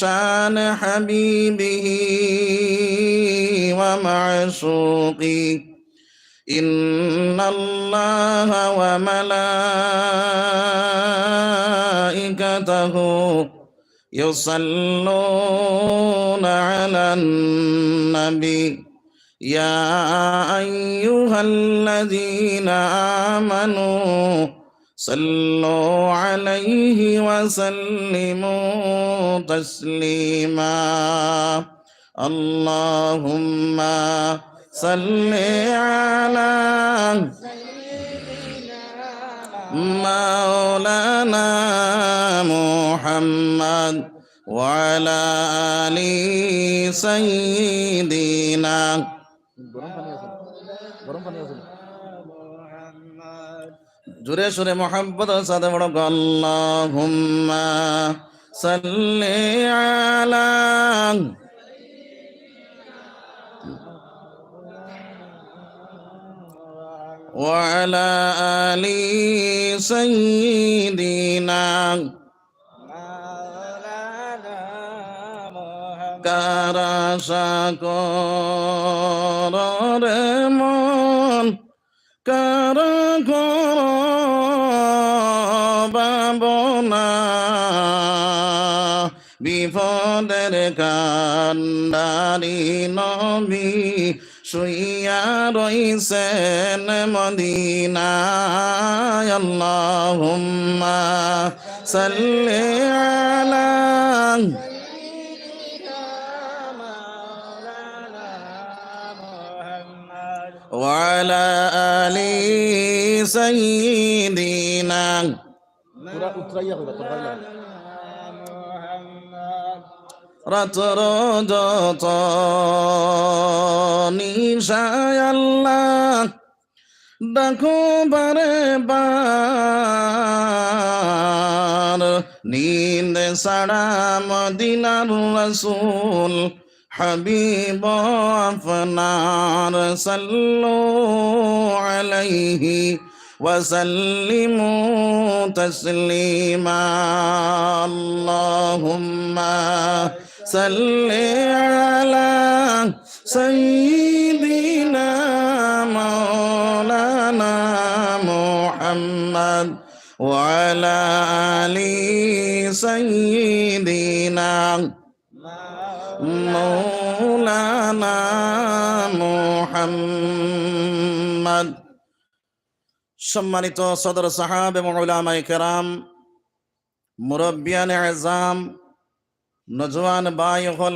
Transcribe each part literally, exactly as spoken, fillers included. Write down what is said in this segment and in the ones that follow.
شأن حبيبه ومعشوقه. إن الله وملائكته يصلون على النبي، يا أيها الذين آمنوا صلوا عليه وسلموا تسليما. اللهم صل على مولانا محمد وعلى آل سيدنا. গরম পানি আছে না? গরম পানি আছে না? জোরে সোরে মহব্বতর সাথে পড়ো, اللهم صل على وعلى آل سيدنا. কারা চাকর রে মন, কারা করো ভাবনা, বিপদের কান্ডারি নবী শুইয়া রইছেন মদিনায়। اللهم صل على وعلى آل سيدنا. পুরা উতরাইয়া কইবা, তোর ভাই লাগে। রাতর যত নিশায় আল্লাহ ডাকো বারে বার, নিন্দ ছাড়া মদিনার রাসূল হাবিব আপনার। صلوا عليه وسلموا تسليما. اللهم صل على سيدنا مولانا محمد وعلى آل سيدنا مولانا محمد. সম্মানিত সদর সাহাব এবং উলামায়ে কেরাম, মুরব্বিয়ানে আজাম, নজওয়ান ভাই অকল,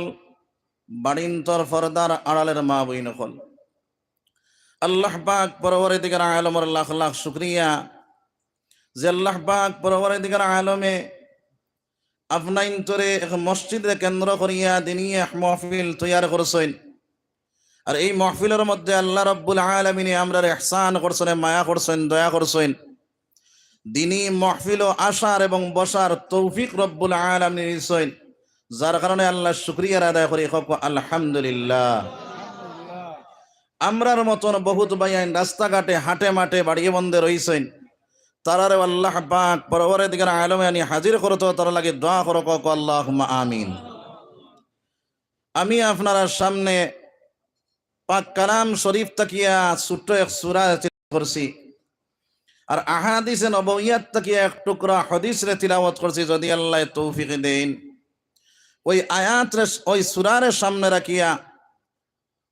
বাড়িন্তর পর্দার আড়ালের মা বইন অকল, আল্লাহ পাক পরওয়ারদিগার আলমর লাখ লাখ শুকরিয়া যে আল্লাহ পাক পরওয়ারদিগার আলমে আপনাইন্তরে এক মসজিদরে কেন্দ্র করিয়া দিনি এক মহফিল তৈয়ার করছইন। আর এই মহফিলর মধ্যে আল্লাহ রব্বুল আলামিনে আমরার ইহসান করছইন, মায়া করছইন, দয়া করছইন। দিনি মহফিলো আসার এবং বসার তৌফিক রব্বুল আলামিনে দিছইন, যার কারণে আল্লাহর শুকরিয়া আদায় করি, কউক্কা আলহামদুলিল্লাহ। আমরার মতন বহুত ভাইয়াইন রাস্তাঘাটে, হাটে মাঠে, বাড়িয়ে বন্দে রইছইন, তারারেও আল্লাহ পাক পরওয়ারদিগার আলমে আনি হাজির করতো, তারার লাগি দোয়া করো, কউক্কা আল্লাহুম্মা আমিন। আমি আপনারার সামনে পাক কালাম শরীফ থাকিয়া ছোট্ট এক সূরা তিলাওয়াত করছি, আর আহাদিসে নববিয়াত থাকিয়া এক টুকরা হাদিসরে তিলাওয়াত করছি, যদি আল্লায় তৌফিক দেইন। ওই আয়াতরে, ওই সূরারে সামনে রাখিয়া,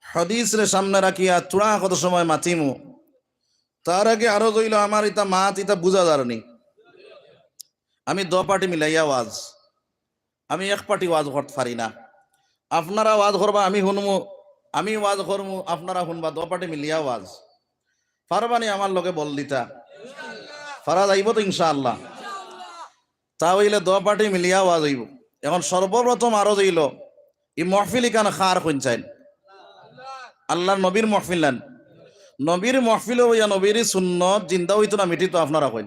হাদিসরে সামনে রাখিয়া থুড়া কত সময় মাতিমু। তার আগে আরজ অইলো, আমার ইতা মাত ইতা বুঝা যারনি। আমি দো পাটি মিলাইয়া ওয়াজ, আমি এক পাটি ওয়াজ করতে পারি না। আপনারা ওয়াজ করবা, আমি হুনমু, আমি ওয়াজ করমু, আপনারা হুনবা, দো পাটি মিলিয়া ওয়াজ। পারবানি আমার লগে বল দিতা? পারা যাইবো তো ইনশাআল্লাহ? তা অইলে দো পাটি মিলিয়া ওয়াজ অইবো। এখন সর্বপ্রথম আরজ অইলো, ই মহফিল ইখান কার কইন চাইন? আল্লাহর নবীর মহফিল নান? নবীর মহফিল অইয়া নবীর সুন্নত জিন্দা অইতো না মিটিতো, আপনারা কইন?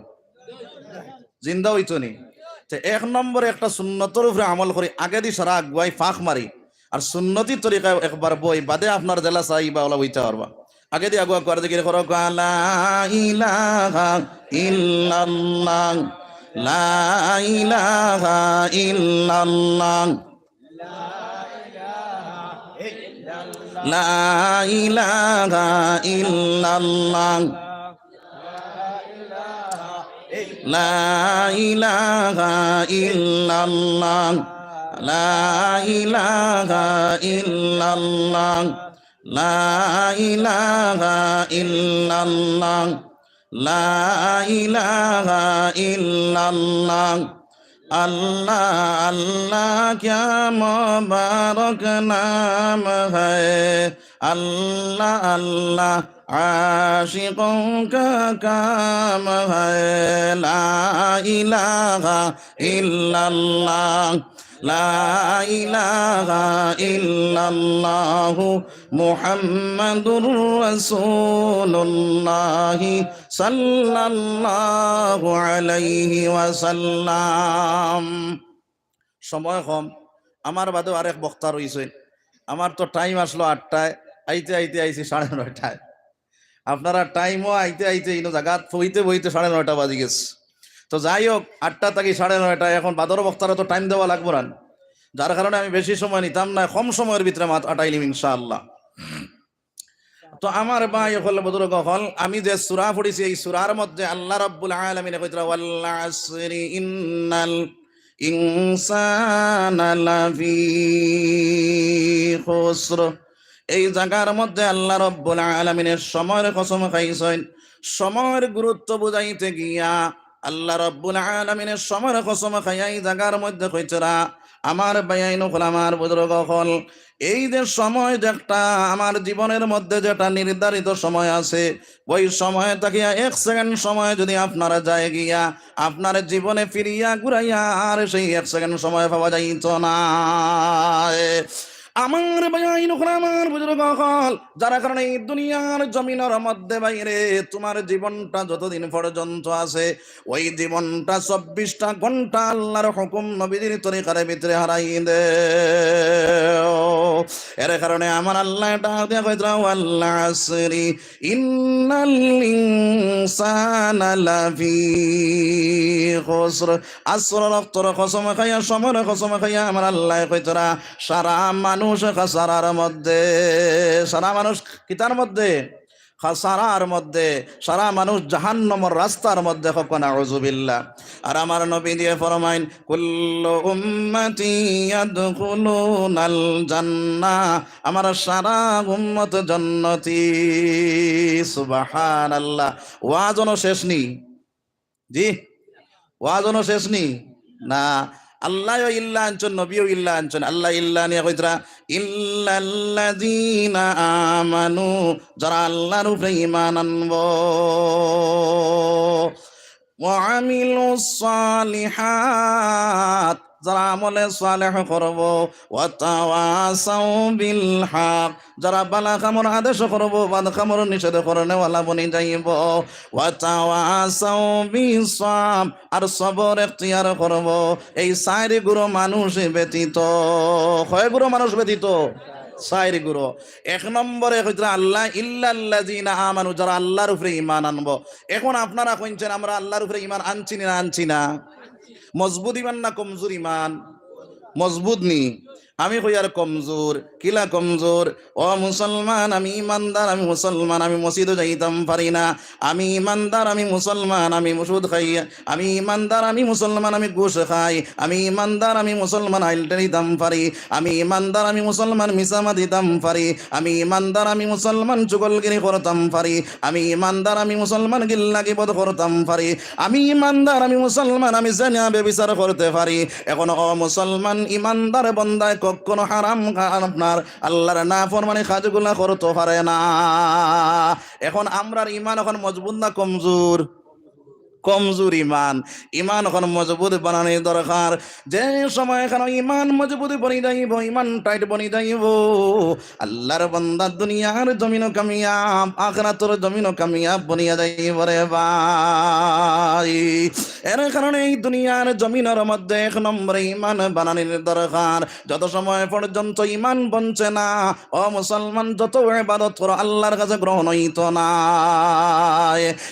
জিন্দা অইতো নি? তে এক নম্বরে একটা সুন্নতর উপরে আমল করি, আগেদি সারা আগুয়াই ফাঁক মারি, আর সুন্নতি তরিকায় একবার বই, বাদে আপনার যেলা চাইবা ওলা বইতা পারবা। আগেদি আগুয়া কুয়ার জিকির করো, লা ইলাহা ইল্লাল্লাহ, লা ইলাহা ইল্লাল্লাহ। لا إله إلا الله. لا إله إلا الله. لا إله إلا الله. لا إله إلا الله. لا إله إلا الله. اللہ، اللہ کیا مبارک نام ہے، اللہ، اللہ عاشقوں کا کام ہے۔ لا إله إلا الله، لا إله إلا الله، محمد رسول الله صلى الله عليه وسلم। সময় কম, আমার বাদেও আরেক বক্তা রইছইন। আমার তো টাইম আসলো আটটায়, আইতে আইতে আইছি সাড়ে নয়টায়। আপনারা টাইমও আইতে আইতে ইনো জাগাত বইতে বইতে সাড়ে নয়টা বাজি গেছে। তো যাই হোক, আটটা থাকি সাড়ে নয়টা, এখন বাদর বক্তারে তো টাইম দেওয়া লাগবো না, যার কারণে আমি বেশি সময় নিতাম না, কম সময়ের ভিতরে মাত আটাইলিম ইনশাআল্লাহ। তো আমার ভাই অকল, বুজুর্গ অকল, আমি যে সূরা পড়ছি, এই সূরার মধ্যে আল্লাহ রাব্বুল আলামিনে কইতরা, "ওয়াল আসরি ইন্নাল ইনসানা লাফি খুসর।" এই জাগার মধ্যে আল্লাহ রাব্বুল আলামিনে সময়র কসম খাইছইন। সময়র গুরুত্ব বুঝাইতে গিয়া আল্লাহ রাব্বুল আলামিনে সময়র কসম খাইয়া এই জাগার মধ্যে কইতরা, আমার ভাইয়াইন অকল, আমার বুজুর্গ অকল, এই যে সময় যে একটা আমার জীবনের মধ্যে যেটা নির্ধারিত সময় আছে, ওই সময় থাকিয়া এক সেকেন্ড সময় যদি আপনারা যায় গিয়া, আপনার জীবনে ফিরিয়া ঘুরাইয়া আর সেই এক সেকেন্ড সময় পাওয়া যাইত না। আমার ভাইয়াইন অকল, আমার বুজুর্গ অকল, যার কারণে এই দুনিয়ার জমিনর মধ্যে বাইরে তোমার জীবনটা যতদিন পর্যন্ত আছে, ওই জীবনটা চব্বিশটা ঘন্টা আল্লাহর হুকুম নবীজির তরিকার ভিতরে হারাই দেও। এর কারণে আমার আল্লাহ এটা দিয়া কইতরা, "ওয়াল আসরি ইন্নাল ইনসানা লাফি খুসর।" আসর অক্তর কসম খাইয়া, সময়র কসম খাইয়া আমার আল্লাহ কইতরা, সারা মানুষ খাসারার মধ্যে। সারা মানুষ কিতার মধ্যে? খাসারার মধ্যে, সারা মানুষ জাহান্নামর রাস্তার মধ্যে, কউক্কা নাউজুবিল্লাহ। আর আমার নবী দিয়ে ফরমাইন, "কুল্লু উম্মতি ইয়াদখুলুনাল জান্নাহ", আমার সারা উম্মত জান্নাতি। সুবহানাল্লাহ। ওয়াজ অনো শেষ নি? জি, ওয়াজ অনো শেষ নি? না, আল্লায়ও ইল্লা আনছইন, নবীও ইল্লা আনছইন। আল্লাহ ইল্লা নিয়া কইতরা, "ইল্লাল্লাযীনা আমানু", যারা আল্লাহর উপরে ঈমান আনবো, "ওয়া আমিলুস সালিহাত", যারা আমলে সালেহ করবো, "ওয়া তাওয়াসাউ বিল হক", যারা বালা কামর আদেশ করবো, বাদ কামর নিষেধ করনেওয়ালা বনি যাইবো। "ওয়া তাওয়াসাউ বিস সাবর", আর সবর এখতিয়ার করবো। এই চাইর গুরু মানুষ ব্যতীত, কয় গুরু মানুষ ব্যতীত? চাইর গুরু। এক নম্বরে কইতরা আল্লাহ, "ইল্লাল্লাযীনা আমানু", যারা আল্লাহর উপরে ঈমান আনবো। এখন আপনারা কইনছেন, আমরা আল্লাহর উপরে ঈমান আনছি না, আনছি না? মজবুত ঈমান না কমজোর ঈমান? মজবুত নি? আমি কই আর কমজোর, কিলা কমজোর? ও মুসলমান, আমি ইমানদার, আমি মুসলমান, আমি মসজিদো যাইতাম পারি না। আমি ইমানদার, আমি মুসলমান, আমি সুদ খাই। আমি ইমানদার, আমি মুসলমান, আমি ঘুষ খাই। আমি ইমানদার, আমি মুসলমান, আইল টানিতাম পারি। আমি ইমানদার, আমি মুসলমান, মিছা মাতিতাম পারি। আমি ইমানদার, আমি মুসলমান, চুগলগিরি করতাম পারি। আমি ইমানদার, আমি মুসলমান, গিল্লা গিবত করতাম পারি। আমি ইমানদার, আমি মুসলমান, আমি জেনা ব্যভিচার করতে পারি। এখন ও মুসলমান, ইমানদার বন্দায় কখনো হারাম কা-, আপনার আল্লাহর নাফরমানি কাজগুলা করতে পারে না। এখন আমরার ঈমান এখন মজবুত না কমজোর? কমজোর ঈমান। ঈমান এখন মজবুত বানানির দরকার। যে সময় এখন ঈমান মজবুত বনি যাইবো, ঈমান টাইট বনি যাইবো, আল্লাহর বান্দা দুনিয়ার জমিনও কামিয়াব, আখিরাতর জমিনও কামিয়াব বনিয়া যাইবো রে ভাই। এর কারণে এই দুনিয়ার জমিনর মধ্যে এক নম্বরে ঈমান বানানির দরকার। যত সময় পর্যন্ত ঈমান বনছে না, ও মুসলমান, যত ইবাদত করো, আল্লাহর কাছে গ্রহণ হইতো না।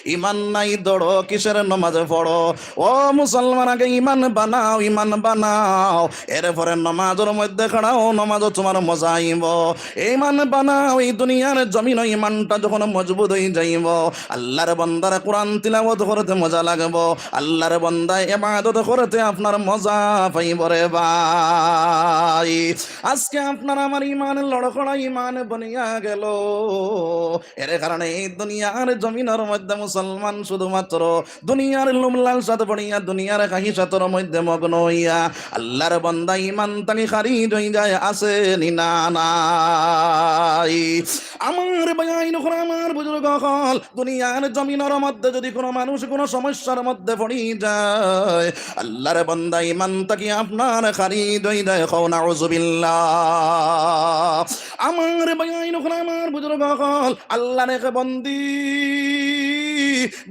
ঈমান নাই দৌড়ো, কিসের নমাজ পড়ো। ও মুসলমান, আগে ইমান বানাও, ইমান বানাও, এরপরে নমাজর মধ্যে খাড়াও, নমাজও তুমার মজা আইবো। ইমান বানাও, এই দুনিয়ার জমিনো ইমানটা যখন মজবুত অই যাইবো, আল্লার বান্দার কোরআন তিলাওয়াত করতে মজা লাগবো, আল্লার বান্দায় ইবাদত করতে আপনার মজা পাইবো রে ভাই। আজকে আপনার আমার ইমান লড়খড়া ইমান বনিয়া গেল। এর কারণে এই দুনিয়ার জমিনর মধ্যে মুসলমান শুধুমাত্র দুনিয়ার লোভ লালসাত পড়িয়া, দুনিয়ার খাহিশাতর মধ্যে মগ্ন অইয়া আল্লার বান্দা ইমান থাকি খারিজ অই যায়, আছে নি না নাই? আমার ভাইয়াইন অকল, আমার বুজুর্গ অকল, দুনিয়ার জমিনর মধ্যে যদি কোনো মানুষ কোনো সমস্যার মধ্যে পড়ি যায়, আল্লার বান্দা ইমান থাকি আপনার খারিজ অই যায়, কও নাউজুবিল্লাহ। আমার ভাইয়াইন অকল, আমার বুজুর্গ অকল, আল্লার এক বন্দি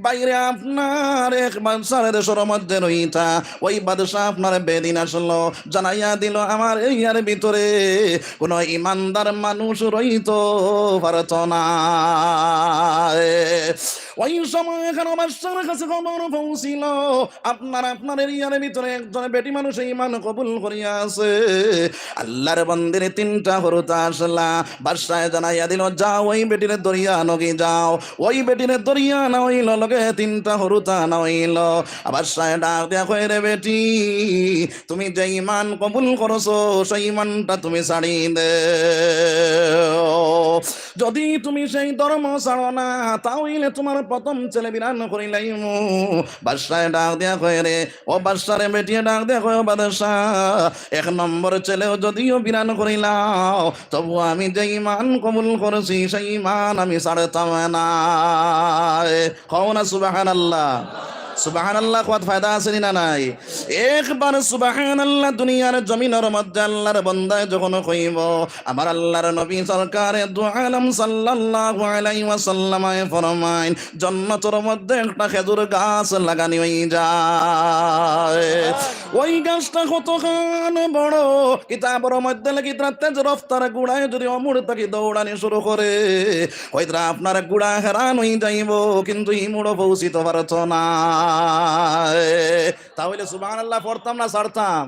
বাইরে আপনার এক বাদশার দেশর মধ্যে রইতা, ওই বাদশা আপনার বেদিন আসলো, জানাইয়া দিল, আমার এরিয়ার ভিতরে কোনো ইমানদার মানুষ রইতো পারতো না। ওই সময় এখানে বাদশার কাছে খবর পৌঁছিল, আপনার, আপনার এরিয়ার ভিতরে একজন বেটি মানুষে ইমান কবুল করিয়া আছে। আল্লার বন্দির তিনটা হুরুতা আসলা। বাদশায় জানাইয়া দিল, যাও, ওই বেটিরে ধরিয়া আনোগি যাও। ওই বেটিরে ধরিয়া আনা অইল, লগে তিনটা হুরুতা আনা অইল। বাদশায় ডাক দিয়া কয়, রে বেটি, তুমি যে ইমান কবুল করছো, সেই ইমানটা তুমি ছাড়ি দেও। যদি তুমি সেই ধর্ম ছাড়ো না, তা অইলে তুমার প্রথম ছেলে বিরান করিলাইমু। বাদশায় ডাক দিয়া কয়, রে ও বাদশারে, বেটিয়ে ডাক দিয়া কয়, ও বাদশা, এক নম্বর ছেলেও যদিও বিরান করিলাও, তবু আমি যে ইমান কবুল করছি, সেই ইমান আমি ছাড়তাম না। কও না সুবহানাল্লাহ। সুবহানাল্লাহ কওয়াত ফায়দা আছে নি না নাই? একবার সুবহানাল্লাহ দুনিয়ার জমিনর মধ্যে আল্লার বন্দায় যখন কইব, আমার আল্লার নবী সরকারে দু আলম সাল্লাল্লাহু আলাইহি ওয়াসাল্লামে ফরমাইন, জন্নতর মধ্যে একটা খেজুর গাছ লাগানি অই যায়। ওই গাছটা কতখান বড়, কিতাবর মধ্যে লেখিতরা তেজ রফতার ঘোড়ায় যদি অমুর থাকি দৌড়ানি শুরু করে, কইতরা আপনার ঘোড়া হেরান অই যাইব, কিন্তু ইমুড়ো পৌঁছিত পারতো না। তাহলে সুবহানাল্লাহ পড়তাম না ছাড়তাম?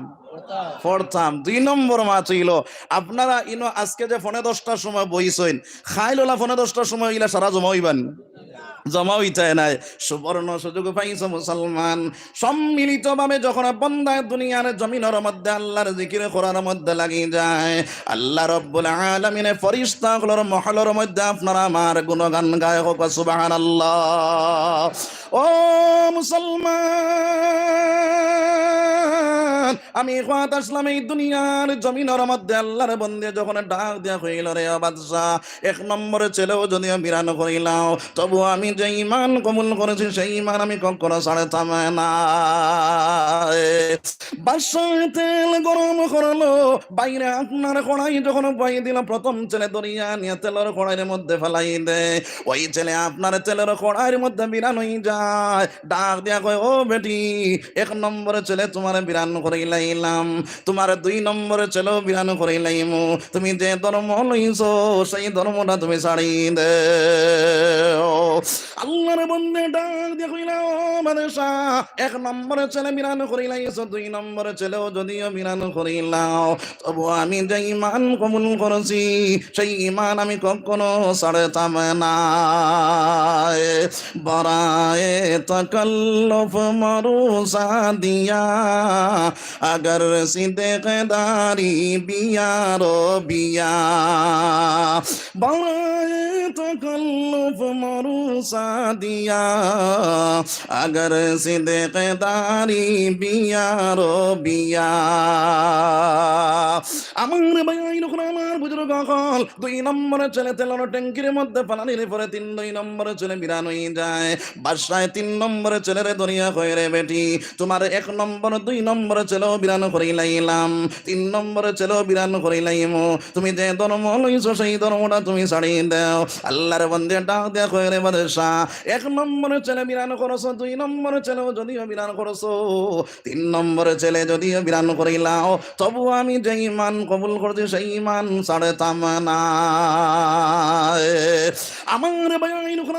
পড়তাম। দুই নম্বর মাত অইল, আপনারা ইনো আজকে যে পৌনে দশটার সময় বইছইন, খাইল ওলা পৌনে দশটার সময় ইলা সারা জমা অইবানি? জমা অইতায় নায়। সুবর্ণ সুযোগ পাইছো মুসলমান, সম্মিলিতভাবে যখন বন্দায় দুনিয়ার জমিনর মধ্যে আল্লার জিকির করার মধ্যে লাগি যায়, আল্লাহ রব্বুল আলামিনে ফেরেশতা অকলর মহলর মধ্যে আপনারা আমার গুণগান গায়, কও সুবহানাল্লাহ। ও মুসলমান, আমি কওয়াত আসলাম, এই দুনিয়ার জমিনর মধ্যে আল্লার বন্দে যখন ডাক দিয়া কইল, রে ও বাদশা, এক নম্বর ছেলেও যদিও বিরান করিলাও, তবু আমি যে ইমান কবুল করেছি, সেই ইমান আমি কখনো ছাড়তাম না। বাদশায় তেল গরম করলো, বাইরে আপনার কড়াই যখন বই দিল, প্রথম ছেলে ধরিয়া নিয়া তেলর কড়াইর মধ্যে ফালাই দে। ওই ছেলে আপনার তেলর কড়াইর মধ্যে বিরান অই যায়, ডাক দিয়া কয়, ও বেটি, এক নম্বর ছেলে তুমারে বিরান করিলাইলাম, তুমার দুই নম্বর ছেলেও বিরান করিলাইমু, তুমি যে ধর্ম লইছো, সেই ধর্মটা তুমি ছাড়ি দেও। আল্লার বন্দে ডাক দিয়া কইলা, ও বাদশা, এক নম্বর ছেলে বিরান করিলাইছো, দুই নম্বর ছেলেও যদিও বিরান করিলাও, তবু আমি যে ইমান কবুল করছি, সেই ইমান আমি কখনো ছাড়তাম না। বরায়ে তকল্লুফ মরুসা দিয়া, আগর সিদেকদারি বিয়ারো বিয়া। বরায়ে তকল্লুফ মরুসা দিয়া, আগর সিদেকদারি বিয়ারো বিয়া। আমার ভাইয়াইন অকল, আমার বুজুর্গ অকল, দুই নম্বর ছেলে তেলর ট্যাঙ্কির মধ্যে ফালানির পরে তিন, দুই নম্বর ছেলে বিরান অই যায়। বাদশায় তিন নম্বর ছেলেরে ধরিয়া কয়, রে বেটি, তুমার এক নম্বর, দুই নম্বর ছেলেও বিরান করিলাইলাম, তিন নম্বর ছেলেও বিরান করিলাইমু। তুমি যে ধর্ম লইছো সেই ধর্মটা তুমি ছাড়ি দেও। আল্লাহর বন্দে ডাক দিয়া কয়, রে বাদশা, এক নম্বর ছেলে বিরান করছো, দুই নম্বর ছেলেও যদিও বিরান করছো, তিন নম্বর ছেলে যদিও বিরান করিলাও, তবু আমি যে ইমান কবুল করছি সেই ইমান ছাড়তাম না। আমার ভাই,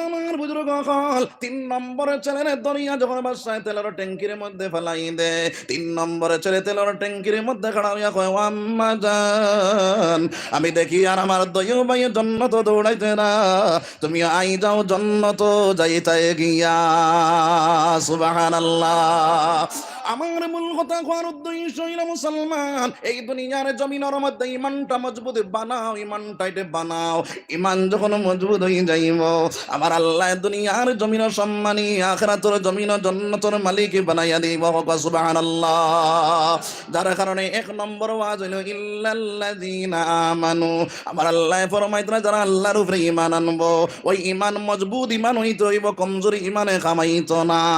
আমার বুজুর্গ অকল, তিন নম্বর ছেলেরে ধরিয়া যখন বাদশায় তেলর ট্যাঙ্কির মধ্যে ফালাই দে, তিন নম্বর ছেলে তেলর ট্যাঙ্কির মধ্যে খাড়া অইয়া কয়, "ও আম্মা জান, আমি দেখি আর আমার দুইও ভাই জন্নত দৌড়াইতে না, তুমি আই যাও জন্নত যাইতে গিয়া।" সুবহানাল্লাহ। আমার মূল কথা কওয়ার উদ্দেশ্য অইল, মুসলমান, এই দুনিয়ার জমিনর মধ্যে ইমানটা মজবুত বানাও, ইমান টাইট বানাও। ইমান যখন মজবুত অই যাইব, আমার আল্লাহ দুনিয়ার জমিন সম্মানী, আখিরাতর জমিন জন্নতর মালিক বানাইয়া দিব। কও সুবহানাল্লাহ। যার কারণে এক নম্বর ওয়াজ অইল, ইল্লাল্লাযীনা আমানু। আমার আল্লাহ ফরমাইতরা, যারা আল্লাহর উপরে ইমান আনবো, ওই ইমান মজবুত ইমান অইতে অইব, কমজোরি ইমানে কামাইতো না।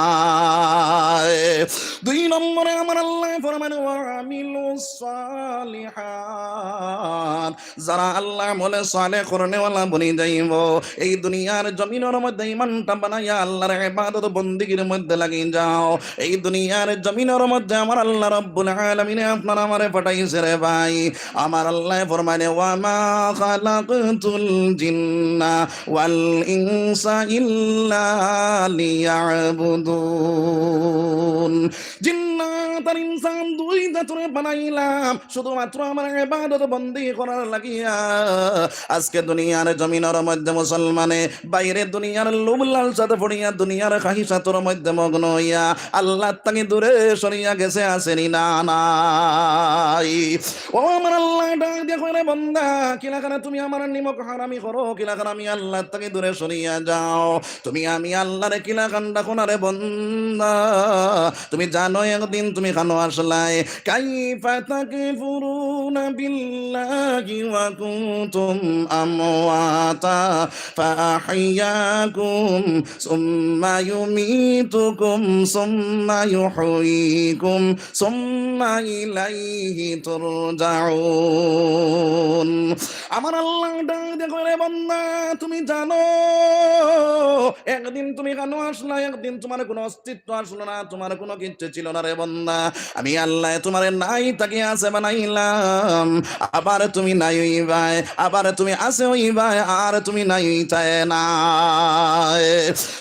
দুই নম্বরে আমার আল্লাহ ফরমাইন, ওয়া আমিলুস সালিহাত। যারা আল্লাহ আমলে সালেহ করনেওয়ালা বনি যাইব, এই দুনিয়ার জমিনর মধ্যে ইমানটা বানাইয়া আল্লাহর ইবাদত বন্দিগির মধ্যে লাগি যাও। এই দুনিয়ার জমিনর মধ্যে আমার আল্লাহ রাব্বুল আলামিনে আপনার আমারে পাঠাইছে রে ভাই। আমার আল্লাহ ফরমাইন, ওয়া মা খালাকতুল জিন্না ওয়াল ইনসা ইল্লা লিয়াবুদুন। জিন্নাত আর ইনসান দুই জাতরে বানাইলাম শুধুমাত্র আমার ইবাদত বন্দি করার লাগিয়া। আজকে দুনিয়ার জমিনর মধ্যে মুসলমানে বাইরে দুনিয়ার লোভ লালসাত পড়িয়া দুনিয়ার খাহিসাতর মধ্যে মগ্ন অইয়া আল্লাহ থাকি দূরে সরিয়া গেছে, আছেনি না নাই? ও আমার আল্লাহ ডাক দিয়া কয়, রে বন্দা, কিলাখানে তুমি আমার নিমক হারামি করো, কিলাখানে আমি আল্লাহ থাকি দূরে সরিয়া যাও। তুমি আমি আল্লাহরে কিলাখান ডাকো না রে বন্দা। তুমি জানো একদিন তুমি কানো আসলায়। কাইফা তাকফুরুনা বিল্লাহি ওয়া কুনতুম আমওয়াতা ফাআহইয়াকুম সুম্মা ইউমীতুকুম সুম্মা ইউহয়ীকুম সুম্মা ইলাইহি তুরজাউন। আমার আল্লাহ ডাক দিয়া কয়, রে বান্দা, তুমি জানো একদিন তুমি কানো আসলা, একদিন তোমার কোনো অস্তিত্ব আসলো না, তোমার কোনো কিচ্ছু ছিল না রে বান্দা। আমি আল্লাহ তোমারে নাই থাকি আছে বানাইলাম, আবার তুমি নাই অইবায়, আবার তুমি আছে অইবায়, আর তুমি নাই অইতায় না।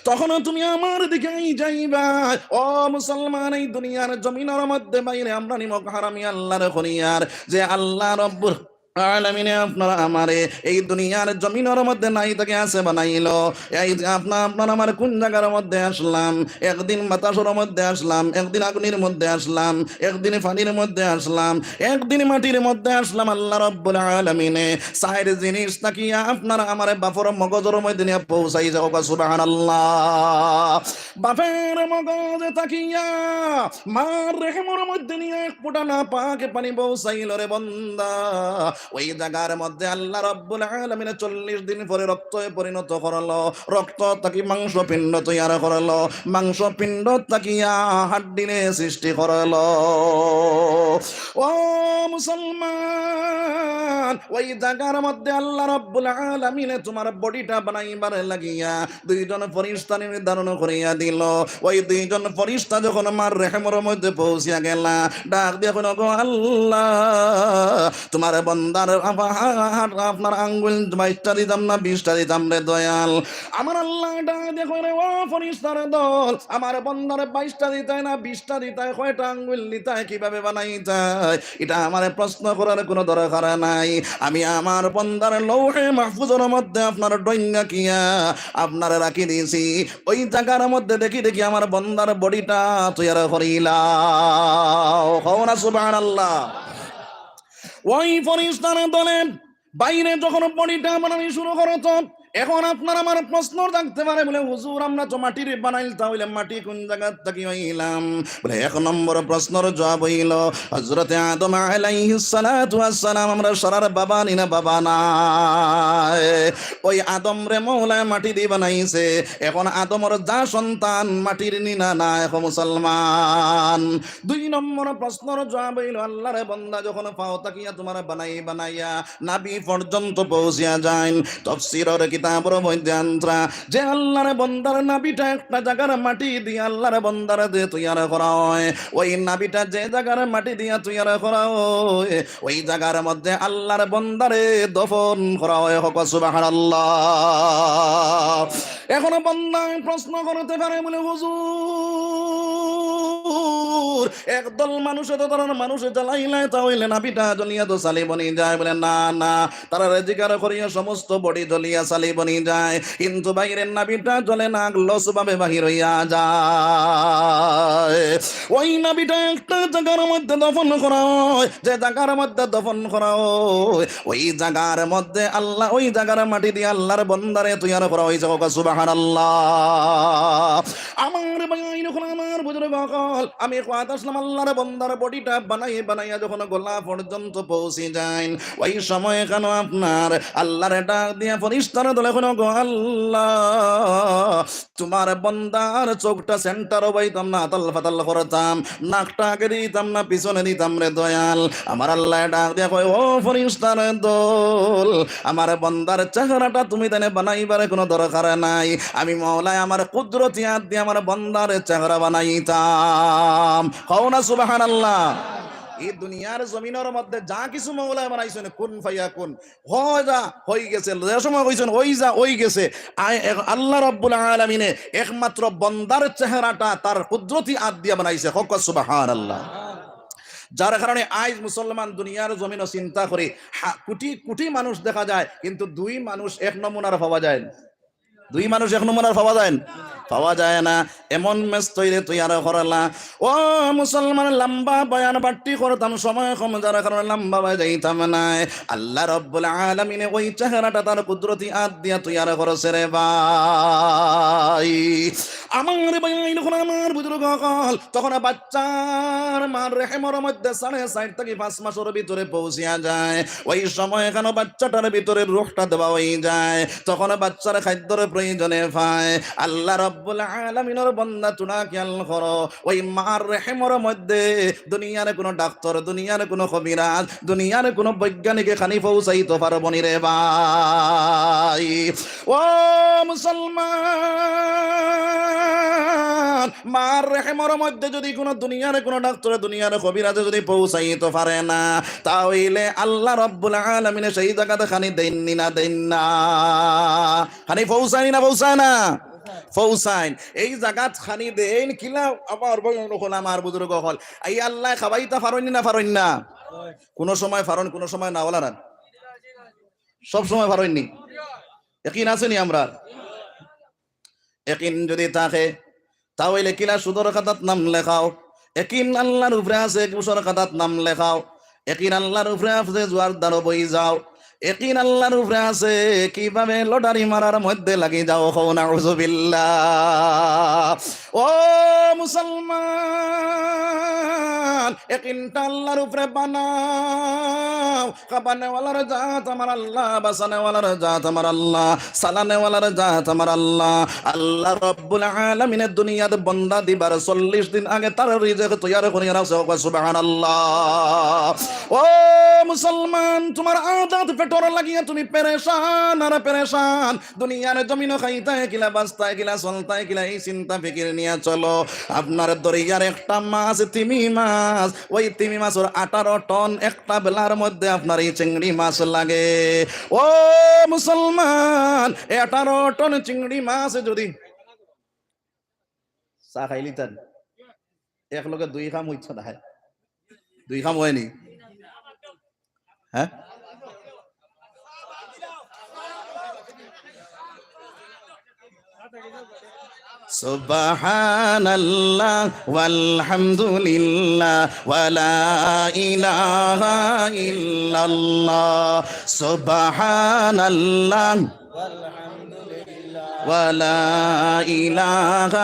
তখন তুমি আমার দিকে আই যাইবায়। ও মুসলমান, এই দুনিয়ার জমিনর মধ্যে বাইরে আমরা নিমক হারামি আল্লাহর করিয়ার, যে আল্লাহ রব্বুল আলামিনে আপনার আমারে এই দুনিয়ার জমিনর মধ্যে নাই থাকি আছে বানাইলো। এই যে আপনা-, আপনার আমার কোন জাগার মধ্যে আসলাম? একদিন বাতাসর মধ্যে আসলাম, একদিন আগুনের মধ্যে আসলাম, একদিন পানির মধ্যে আসলাম, একদিন মাটির মধ্যে আসলাম। আল্লাহ রব্বুল আলামিনে চাইর জিনিস থাকিয়া আপনার আমার বাপর মগজর মধ্যে নিয়া পৌঁছাই যাও। সুবহানাল্লাহ। বাপর মগজ থাকিয়া মার রেহেমর মধ্যে নিয়া এক ফুটা নাপাক পানি পৌঁছাইলো রে বন্দা। ওই জাগার মধ্যে আল্লাহ রব্বুল আলামিনে চল্লিশ দিন পরে রক্তে পরিণত করলো। রক্ত থাকি মাংসপিণ্ড তৈয়ার করলো, মাংসপিণ্ড থাকিয়া হাড্ডিরে সৃষ্টি করলো। ও মুসলমান, ওই জাগার মধ্যে আল্লাহ রব্বুল আলামিনে তোমার বডিটা বানাইবার লাগিয়া দুইজন ফরিস্তা নির্ধারণ করিয়া দিল। ওই দুইজন ফরিস্তা যখন মার রেহেমর মধ্যে পৌঁছিয়া গেলা, ডাক দিয়া কইল, গো আল্লাহ, তোমার বন্দার আফা-, হা-, হা-, আপনার আঙ্গুল বাইশটা দিতাম না বিশটা দিতাম রে দয়াল। আমার আল্লাহ ডাক দিয়া কয়, রে ও ফরিস্তার দল, আমার বন্দার বাইশটা দিতায় না বিশটা দিতায়, কয়টা আঙ্গুল দিতায়, কিভাবে বানাইতায়, এটা আমারে প্রশ্ন করার কোনো দরকার নাই। আমি আমার বন্দার লৌহে মাহফুজর মধ্যে আপনার ডইঙ্গা কিয়া আপনারে রাখি দিছি। ওই জাগার মধ্যে দেখি দেখি আমার বন্দার বডিটা তৈয়ার করিলাও। কও না সুবহানাল্লাহ। ওই ফরিস্তার দলে বাইরে যখন বডিটা বানানি শুরু করতো, এখন আপনার আমার প্রশ্ন জাগতে পারে, বলে, "হুজুর, আমরা তো মাটির বানাইল, তা অইলে মাটি কোন জাগাত থাকি অইলাম?" বলে, এক নম্বর প্রশ্নর জবাব অইলো, হযরতে আদম আলাইহিস সালাতু ওয়াস সালাম আমরার সারার বাবা নি না, বাবা নায়? ওই আদমরে মওলায় মাটি দি বানাইছে। এখন আদমর যা সন্তান, মাটির নি না নায়, কও মুসলমান। দুই নম্বর প্রশ্নর জবাব অইলো, আল্লাহর বন্দা যখন পাও থাকিয়া তুমারে বানাই বানাইয়া নাভি পর্যন্ত পৌঁছিয়া যাইন, তফসিরর কিতাবর মধ্যে আনরা, যে আল্লাহর বন্দার নাভিটা একটা জাগার মাটি দিয়া আল্লাহর বন্দারে যে তৈয়ার করা অয়, ওই নাভিটা যে জাগার মাটি দিয়া তৈয়ার করা অয়, ওই জাগার মধ্যে আল্লাহর বন্দারে দফন করা অয়। কও সুবহানাল্লাহ। এখন বন্দায় প্রশ্ন করতে পারে, বলে, "হুজুর, একদল মানুষে তো তারার মানুষে জ্বালাইলায়, তা অইলে নাভিটা জ্বলিয়া তো ছালি বনি যায়।" বলে, "না, না, তারারে জিকার করিয়া সমস্ত বডি জ্বলিয়া ছালি বনি যায়, কিন্তু বাইরের নাভিটা জ্বলে না, লস ভাবে বাহির অইয়া যায়।" ওই নাভিটা একটা জাগার মধ্যে দফন করা অয়, যে জাগার মধ্যে দফন করা অয়, ওই জাগার মধ্যে আল্লাহ, ওই জাগার মাটি দিয়া আল্লাহর বন্দারে তৈয়ার করা অইছে। কও সুবহানাল্লাহ। আমার ভাই, আমার বুজুর্গ অকল, আমি কওয়াত আসলাম আল্লাহর বন্দার বডিটা বানাই বানাইয়া যখন গলা পর্যন্ত পৌঁছি যাইন, ওই সময় কেন আপনার আল্লাহরে ডাক দিয়া ফিরিস্তারে দলে, কইন, "গো আল্লাহ, তুমার বন্দার চউখটা সেন্টারো বাইতাম না, আতাল ফাতাল করতাম, নাকটা আগে দিতাম না, পিছনে দিতাম রে দয়াল।" আমার আল্লায় ডাক দিয়া কয়, "ও ফিরিস্তার দল, আমার বন্দার চেহারাটা তুমি তানে বানাইবার কুনু দরকার নাই, আমি মওলায় আমার কুদরতি আত দিয়া আমার বন্দার চেহারা বানাইতাম।" কও না সুবহানাল্লাহ। এই দুনিয়ার জমিনর মধ্যে যা কিছু মওলায় বানাইছইন, কুন ফায়াকুন, অয় যা, অইগেছে। যে সময় কইছইন, "অই যা, অইগেছে।" আয়, এক-, আল্লাহ রাব্বুল আলামিনে একমাত্র বন্দার চেহারাটা তার কুদরতি আত দিয়া বানাইছে। কও সুবহানাল্লাহ। যার কারণে আইজ মুসলমান দুনিয়ার জমিনো চিন্তা করি, হা-, কুটি কুটি মানুষ দেখা যায়, কিন্তু দুই মানুষ এক নমুনার পাওয়া যায় না। দুই মানুষ এক নমুনার পাওয়া যায় না, পাওয়া যায় না। এমন মেজ তৈরি তৈয়ার করলা। ও মুসলমান, লম্বা বয়ান বাট্টি করতাম, সময় কম, যার কারণে লম্বা বয়ান যাইতাম নায়। আল্লাহ রাব্বুল আলামিনে ওই চেহারাটা তার কুদরতি আত দিয়া তৈয়ার করছে রে ভাই। আমার ভাই, অখন আমার বুজুর্গ অকল, তখন বাচ্চার মার রেহেমর মধ্যে সাড়ে চাইর থাকি পাঁচ মাসর ভিতরে পৌঁছিয়া যায়। ওই সময় কেন বাচ্চাটার ভিতরে রুহটা দেওয়া অই যায়, তখন বাচ্চার খাদ্যর প্রয়োজনে পায়। আল্লাহ রাব্বুল আলামিনর বন্দা, তুরা খেয়াল করো, ওই মার রেহেমর মধ্যে দুনিয়ার কোনো ডাক্তার, দুনিয়ার কোনো কবিরাজ, দুনিয়ার কোনো বৈজ্ঞানিকে খানি পৌঁছাইতো পারবো নি রে ভাই। ও মুসলমান, মার রেহেমর মধ্যে যদি কোনো দুনিয়ার কোনো ডাক্তারে, দুনিয়ার কবিরাজে যদি পৌঁছাইতো পারে না, তা অইলে আল্লাহ রাব্বুল আলামিনে সেই জাগাত খানি দেইন নি না দেইন না? খানি পৌঁছাইন নি না পৌঁছাইন না? পৌঁছাইন। এই জাগাত খানি দেইন কিলা, আমার ভাই অকল, আমার বুজুর্গ অকল, এই আল্লায় খাবাইতা পারইন নি না পারইন না? কোনো সময় পারইন, কোনো সময় না, ওলা না। সব সময় পারইন নি? একিন আছে নি আমরার? একিন যদি থাকে, তা অইলে কিলা সুদর খাতাত নাম লেখাও। একিন আল্লাহর উপরে আছে, ঘুষর খাতাত নাম লেখাও। একিন আল্লাহর উপরে আছে, জুয়ার দ্বারো বই যাও। একিন আল্লাহর উপরে আছে, কিভাবে লটারি মারার মধ্যে লাগি যাও, কও নাউজুবিল্লাহ। ও মুসলমান, একিনটা আল্লাহর উপরে বানাও। খাবানেওয়ালার জাত আমার আল্লাহ, বাঁচানেওয়ালার জাত আমার আল্লাহ, চালানেওয়ালার জাত আমার আল্লাহ। আল্লাহ রব্বুল আলামিনে দুনিয়াত বন্দা দিবার চল্লিশ দিন আগে তার রিজিক তৈয়ার করিয়া রাখছে। কও সুবহানাল্লাহ। ও মুসলমান, তুমার আদাত পেটর লাগিয়া তুমি পেরেশান আর পেরেশান। দুনিয়ার জমিনো খাইতায় কিলা, বাঁচতায় কিলা, চলতায় কিলা, এই চিন্তা ফিকির নিয়া চলো। আপনার দরিয়ার একটা মাছ, তিমি মাছ, ওই তিমি মাছর আঠারো টন একটা বেলার মধ্যে আপনার এই চিংড়ি মাছ লাগে। ও মুসলমান, এই আঠারো টন চিংড়ি মাছ যদি চা খাইলিতাম, এক লগে দুই কাম অইতো না, দুই কাম অয়নি, হ্যাঁ? সুবহানাল্লাহ ওয়ালহামদুলিল্লাহ ওয়ালা ইলাহা ইল্লাল্লাহ। সুবহানাল্লাহ। ولا إله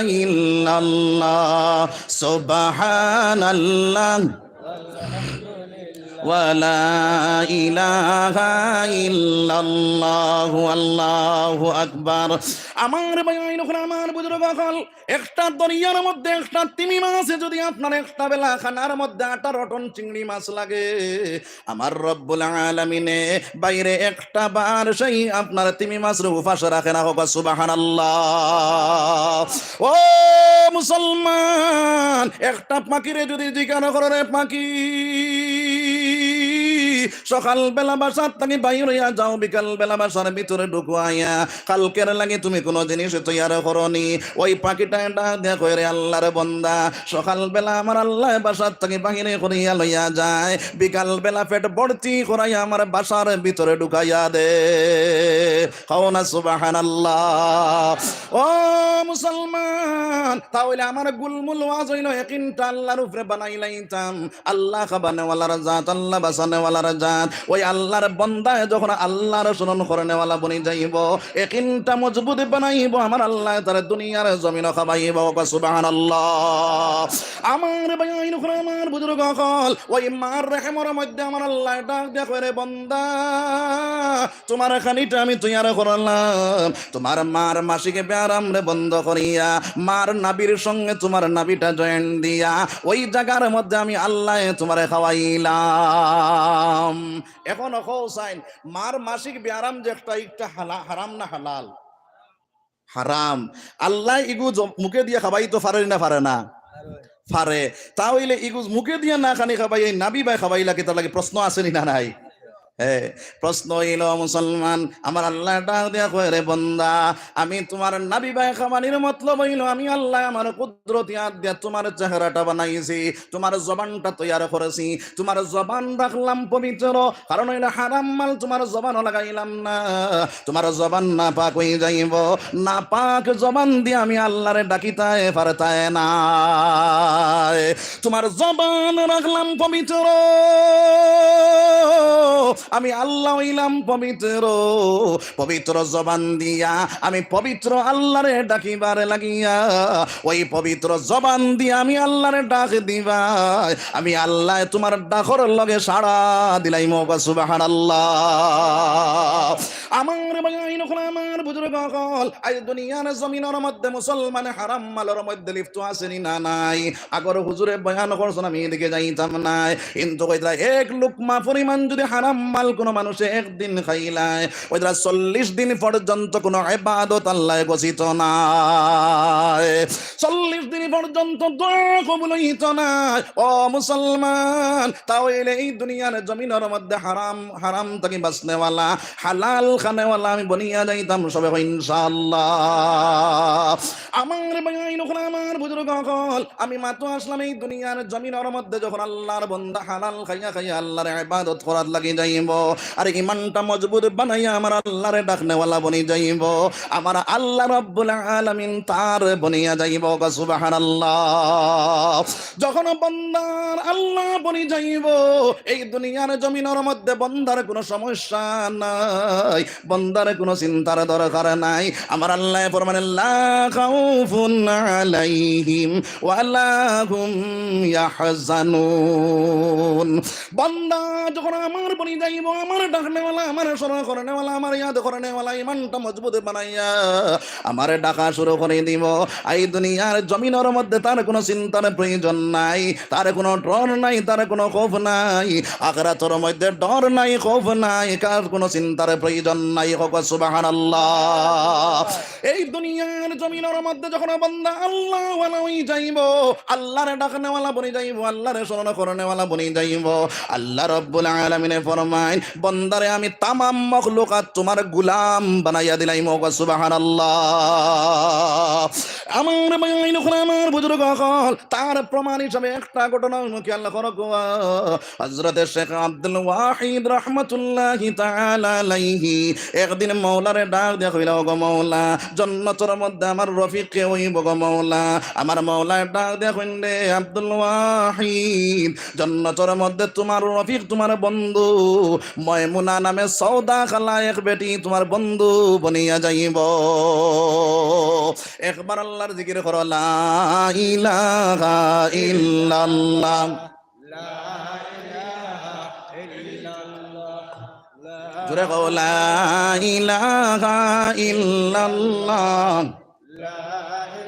إلا الله، سبحان الله، ولا إله إلا الله، والله أكبر। আমার ভাই, আমার বুজুর্গ অকল, একটা দরিয়ার মধ্যে একটা তিমি মাছে যদি আপনার একটা বেলা খানার মধ্যে আঠারো টন চিংড়ি মাছ লাগে, আমার রব্বুল আলামিনে বাইরে একটা বার সেই আপনার তিমি মাছরে উপাস রাখে না। কউক্কা সুবহানাল্লাহ। ও মুসলমান, একটা পাখিরে যদি জিজ্ঞাসা করো, "রে পাখি, সকাল বেলা বাসার থাকি বাইর অইয়া যাও, বিকাল বেলা বাসার ভিতরে ঢুকো, আইয়া কালকের লাগি তুমি কুনু জিনিস তৈয়ার করো নি?" ওই পাখিটায় ডাক দিয়া কয়, "রে আল্লাহর বন্দা, সকাল বেলা আমার আল্লায় বাসার থাকি বাইরে করিয়া লইয়া যায়, বিকাল বেলা পেট ভর্তি করাইয়া আমার বাসার ভিতরে ঢুকাইয়া দে।" কও না সুবহানাল্লাহ। ও মুসলমান, তা অইলে আমার গুলমুল ওয়াজ অইলো, একিনটা আল্লাহর উপরে বানাইলাইতাম। আল্লাহ খাবানেওয়ালার জাত, আল্লাহ বাঁচানেওয়ালার জাত। ওই আল্লাহর বন্দায় যখন আল্লাহর স্মরণ করনেওয়ালা বনি যাইবো, একিনটা মজবুত বানাইবো, আমার আল্লায় তারে দুনিয়ার জমিনো খাবাইবো। কউক্কা সুবহানাল্লাহ। আমার ভাই, আমার বুজুর্গ অকল, ওই মার রেহেমর মধ্যে আমার আল্লায় ডাক দিয়া কয়, "রে বন্দা, তুমার খানিটা আমি তৈয়ার করলাম, তুমার মার মাসিক ব্যারামরে বন্ধ করিয়া, মার নাভির সঙ্গে তুমার নাভিটা join দিয়া, ওই জাগার মধ্যে আমি আল্লায় তুমারে খাওয়াইলাম।" এখন কও চাইন, মার মাসিক ব্যারাম যে একটা, একটা হালা-, হারাম না হালাল? হারাম। আল্লায় ইগু জ-, মুখে দিয়া খাবাইতো পারে না, পারে না? পারে। তা অইলে ইগু মুখে দিয়া না খানি খাবাই, এই নাভি বায় খাবাইলা কিতার লাগি? প্রশ্ন আছে নি না নাই? হ্যাঁ, প্রশ্ন অইলো মুসলমান, আমার আল্লায় ডাক দিয়া কয়, "রে বন্দা, আমি তুমার নাভি বায় খাবানির মতলব অইলো আমি আল্লায় আমার কুদরতি আত দিয়া তুমার চেহারাটা বানাইছি, তুমার জবানটা তৈয়ার করছি, তুমার জবান রাখলাম পবিত্র, কারণ অইলো হারাম মাল তুমার জবানো লাগাইলাম না, তুমার জবান নাপাক অই যাইবো, নাপাক জবান দিয়া আমি আল্লারে ডাকিতায় পারতায় নায়।" তুমার জবান রাখলাম পবিত্র, আমি আল্লাহ অইলাম পবিত্র। পবিত্র জবান দিয়া আমি পবিত্র আল্লারে ডাকিবার লাগিয়া, ওই পবিত্র জবান দিয়া আমি আল্লারে ডাক দিবায়, আমি আল্লায় তুমার ডাকর লগে সাড়া দিলাইমু। কউক্কা সুবহানাল্লাহ। আমার ভাই, আমার বুজুর্গ অকল, আইজ দুনিয়ার জমিনর মধ্যে মুসলমান হারাম মালর মধ্যে লিপ্ত আছে নি না নাই? আগর হুজুরে বয়ান করছইন, আমি এদিকে যাইতাম নায়, কিন্তু কইতরা এক লুকমা পরিমাণ যদি হারাম মাল কুনু মানুষে একদিন খাইলায়, কইতরা চল্লিশ দিন পর্যন্ত কুনু ইবাদত আল্লায় গছিতো নায়, চল্লিশ দিন পর্যন্ত দোয়া কবুল অইতো নায়। ও মুসলমান, তা অইলে এই দুনিয়ার জমিনর মধ্যে হারাম, হারাম থাকি বাঁচনেওয়ালা, হালাল খানেওয়ালা আমি বনিয়া যাইতাম সবে, ইনশাআল্লাহ। আমার ভাই, আমার বুজুর্গ অকল, আমি মাত্র আসলাম এই দুনিয়ার জমিনর মধ্যে, যখন আল্লাহর বন্দা হালাল খাইয়া খাইয়া আল্লাহর ইবাদত করাত লাগি যাইবো, আর ইমানটা মজবুত বানাইয়া আমার আল্লাহরে ডাকনেওয়ালা বনি যাইবো, আমার আল্লাহ রাব্বুল আলামিন তার বনিয়া যাইবো। কউক্কা সুবহানাল্লাহ। যখন বন্দার আল্লাহ বনি যাইবো, এই দুনিয়ার জমিনর মধ্যে বন্দার কুনু সমস্যা নাই, বন্দার কুনু চিন্তার দরকার নাই। আমার আল্লায় ফরমাইন, "লা খাউফুন আলাইহিম ওয়া লা হুম ইয়াহজানুন।" বন্দা যখন আমার বনি যাইবো, আমার ডাকনেওয়ালা, আমার স্মরণ করনেওয়ালা, আমার ইয়াদ করনেওয়ালা, ইমানটা মজবুত বানাইয়া আমারে ডাকা শুরু করি দিবো। এই দুনিয়ার জমিনর মধ্যে তার কুনু চিন্তার প্রয়োজন নাই, তার কুনু ডর নাই, তার কুনু খৌফ নাই। আখিরাতর মধ্যে ডর নাই, খৌফ নাই, কার কুনু চিন্তার প্রয়োজন নাই। কউক্কা সুবহানাল্লাহ। এই দুনিয়ার জমিনর মধ্যে যখন বন্দা আল্লাহওয়ালা অই যাইবো, আল্লাহরে ডাকনেওয়ালা বনি যাইবো, আল্লাহরে স্মরণ করনেওয়ালা বনি যাইবো, আল্লাহ রাব্বুল আলামিনে ফরমাইন, বন্দারে আমি তামাম মখলুকাত তুমার গুলাম বানাইয়া দিলাইমু। কউক্কা সুবহানাল্লাহ। আমার ভাই অকল, আমার বুজুর্গ অকল, তার প্রমাণ হিসাবে একটা ঘটনা অইলো, খেয়াল করো। হযরতে শেখ আব্দুল ওয়াহিদ রহমাতুল্লাহি তাআলা আলাইহি একদিন মওলারে ডাক দিয়া কইলা, "ওগো মওলা, জন্নতর মধ্যে আমার রফিক কে অইবো গো মওলা?" আমার মওলায় ডাক দিয়া কইন, "রে আব্দুল ওয়াহিদ, জন্নতর মধ্যে তুমার তোমার রফিক, তোমার বন্ধু, ময়মুনা নামে সওদা খালা এক বেটি তোমার বন্ধু বনিয়া যাইবো। একবার আল্লাহর জিকির করো, লা ইলাহা ইল্লাল্লাহ। লা ইলাহা ইল্লাল্লাহ। লা জোরে কও, লা ইলাহা ইল্লাল্লাহ। লা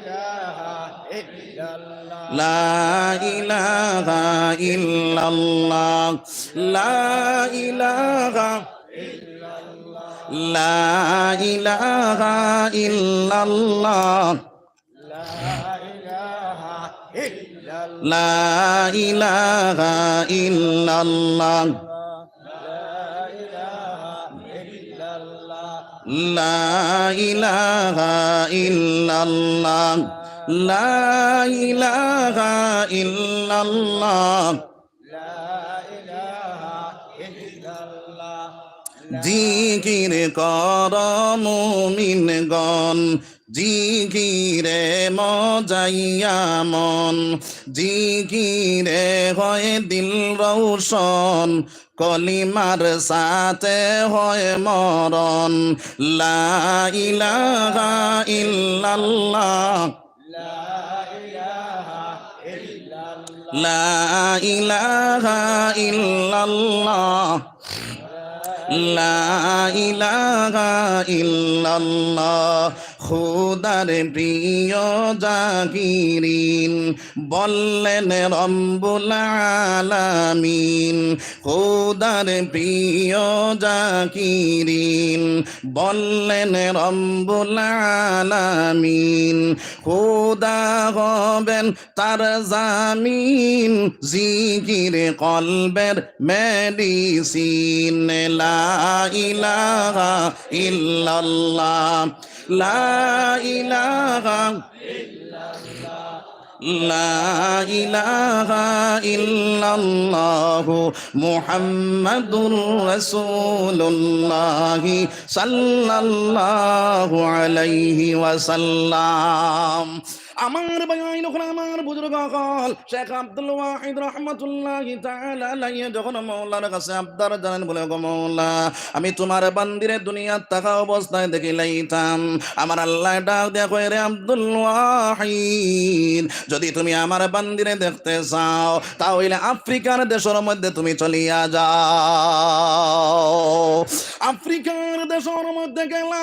ইলাহা ইল্লাল্লাহ। লা ইলাহা ইল্লাল্লাহ। লা ইলাহা, লা ইলাহা ইল্লাল্লাহ। লা ইলাহা ইল্লাল্লাহ। লা ইলাহা ইল্লাল্লাহ। লা ইলাহা ইল্লাল্লাহ। লা ইলাহা ইল্লাল্লাহ। লা ইলাহা ইল্লাল্লাহ। লা ইলাহা ইল্লাল্লাহ। জিকির কর মুমিনগণ, জিকিরে মজাইয়া মন, জিকিরে হয় দিল রৌশন, কলিমার সাথে হয় মরণ। লা ইলাহা ইল্লাল্লাহ। লা ইলাহা ইল্লাল্লাহ। লা ইলাহা ইল্লাল্লাহ। লা ইলাহা ইল্লাল্লাহ। খোদার প্রিয় জাকিরিন বললেন রব্বুল আলামিন। খোদার প্রিয় জাকিরিন বললেন রব্বুল আলামিন। খোদা হবেন তার জামিন, জিকির কলবের মেডিসিন। লা ইলাহা ইল্লাল্লাহ। লা ইলাহা, লা ইলাহা ইল্লাল্লাহু মুহাম্মাদুর রাসূলুল্লাহ সাল্লাল্লাহু আলাইহি ওয়াসাল্লাম। আমার ভাইয়াইন অকল, আমার বুজুর্গ অকল, শেখ আব্দুল ওয়াহিদ রহমতুল্লাহি তাআলা আলাইহি যখন মওলার কাছে আবদার জানান, বলে, "গো মওলা, আমি তোমার বান্দিরে দুনিয়াত থাকা অবস্থায় দেখিলাইতাম।" আমার আল্লায় ডাক দিয়া কয়, "রে আব্দুল ওয়াহিদ, যদি তুমি আমার বান্দিরে দেখতে চাও, তা অইলে আফ্রিকার দেশর মধ্যে তুমি চলিয়া যাও।" আফ্রিকার দেশর মধ্যে গেলা,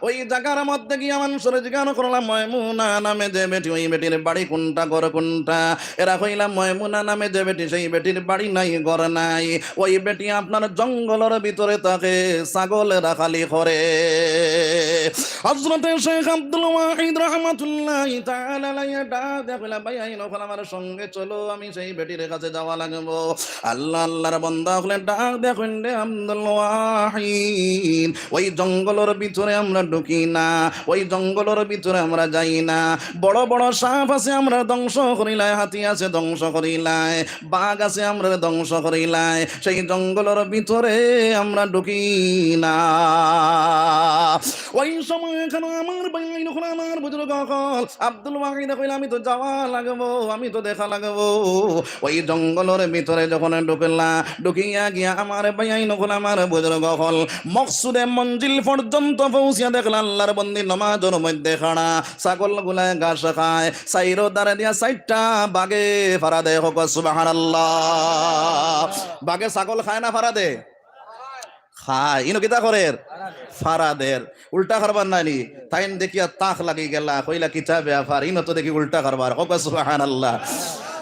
ওই জাগার মধ্যে গিয়া মানষরে জিজ্ঞাসা করলাম, "ময়মুনা নামে যে বেটি, ওই বেটির বাড়ি কুনটা, ঘর কুনটা?" এরা কইলা, "ময়মুনা নামে যে বেটি, সেই বেটির বাড়ি নাই, ঘর নাই। ওই বেটি আপনার জঙ্গলর ভিতরে থাকে, ছাগল রাখালি করে।" হযরতে শেখ আব্দুল ওয়াহিদ রহমাতুল্লাহি তাআলা আলাইহি ডাক দিয়া কইলা, "ভাইয়াইন অকল, আমার সঙ্গে চলো, আমি সেই বেটির কাছে যাওয়া লাগবো।" আল্লাহ, আল্লাহর বান্দা অকলে ডাক দিয়া কইন, "রে আব্দুল ওয়াহিদ, ওই জঙ্গলর ভিতরে আমরা ঢুকি না, ওই জঙ্গলর ভিতরে আমরা যাই না। বড় বড় সাপ আছে, আমরা ধ্বংস করিলাই, হাতি আছে, ধ্বংস করিলাই, বাঘ আছে, আমরা ধ্বংস করিলাই, সেই জঙ্গলর ভিতরে আমরা ঢুকি না।" ওই সময় এখানে আমার ভাইয়াইন অকল, আমার বুজুর্গ অকল, আব্দুল ওয়াহিদে কইলা, "আমি তো যাওয়া লাগবো, আমি তো দেখা লাগবো।" ওই জঙ্গলর ভিতরে যখন ঢুকলা, ঢুকিয়া গিয়া আমার ভাইয়াইন অকল, আমার বুজুর্গ অকল, মকসুদে মঞ্জিল পর্যন্ত পৌঁছিয়া দেখলা আল্লাহর বন্দি নমাজর মধ্যে খাড়া, ছাগলগুলায় ঘাস খায়, চাইরো ধারে দিয়া চাইরটা বাঘে ফাড়া দেয়। কউক্কা সুবহানাল্লাহ। বাঘে ছাগল খায় না ফাড়া দেয়? খায়। ইনো কিতা করের? ফাড়া দের। উল্টা কারবার নানি? তাইন দেখিয়া তাক লাগি গেলা, কইলা, "কিতা ব্যাপার? ইনো তো দেখি উল্টা কারবার।" কউক্কা সুবহানাল্লাহ।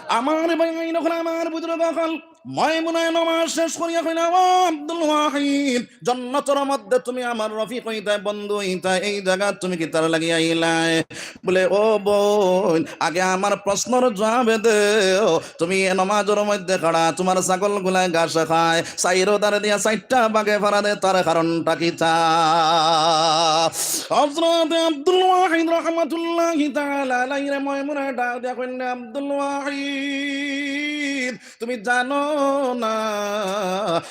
আমার ভাইয়াইন অকল, আমার বুজুর্গ অকল, ময়মুনায় নমাজ শেষ করিয়া কইলা, "ও আব্দুল ওয়াহিদ, জন্নতর মধ্যে তুমি আমার রফিক অইতায়, বন্ধু অইতায়, এই জাগাত তুমি কিতার লাগি আইলায়?" বলে, "ও বইন, আগে আমার প্রশ্নর জুয়াব দেও। তুমি এ নমাজর মধ্যে খাড়া, তুমার ছাগলগুলায় ঘাস খায়, চাইরো ধারে দিয়া চাইরটা বাঘে ফাড়া দেয়, তার কারণটা কিতা?" হযরতে আব্দুল ওয়াহিদ রহমাতুল্লাহি তাআলা আলাইহিরে ময়মুনায় ডাক দিয়া কইন, "আব্দুল ওয়াহিদ, তুমি জানো না।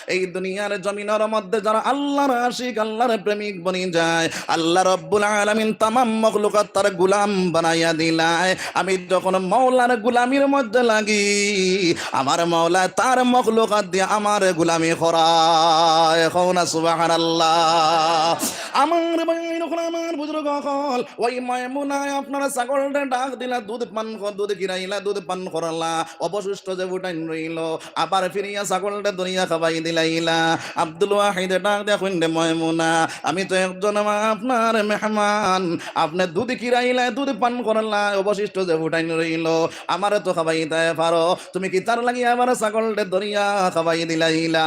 এই দুনিয়ার জমিনর মধ্যে যারা আল্লাহর আশিক, আল্লাহর প্রেমিক বনি যায়, আল্লাহ রব্বুল আলামিন তামাম মখলুকাত তার গুলাম বানাইয়া দিলায়। আমি যখন মওলার গুলামির মধ্যে লাগি, আমার মওলা তার মখলুকাত দিয়া আমার গুলামি করায়। কও না সুবহানাল্লাহ। আমার ভাই অকল, আমার বুজুর্গ অকল, ওই ময়মুনায় আপনার ছাগলরে ডাক দিলা, দুধ পান কর, দুধ খিরাইলা, দুধ পান করালা, অবশিষ্ট যে ফুটাইন রইল, আবার ফিরিয়া ছাগলরে ধরিয়া খাবাই দিলাইলা। আব্দুল ওয়াহিদে ডাক দিয়া কইন, "রে ময়মুনা, আমি তো একজন মা-, আপনার মেহমান, আপনে দুধ খিরাইলা, দুধ পান করালা, অবশিষ্ট যে ফুটাইন রইল, আমারে তো খাবাইতায় পারো, তুমি কিতার লাগি আমার ছাগলরে ধরিয়া খাবাই দিলাইলা?"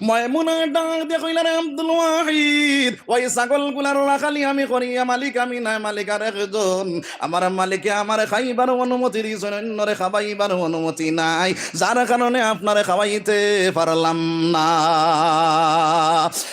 ময়মুনা ডাক দিয়া কইলা, "রে আব্দুল ওয়াহিদ, ওই ছাগলগুলার রাখালি আমি করিয়া, মালিক আমি নায়, মালিক আর একজন। আমার মালিকে আমারে খাইবার অনুমতি দিছইন, অন্যরে খাবাইবার অনুমতি নাই, যার কারণে আপনারে খাবাইতে পারলাম না।"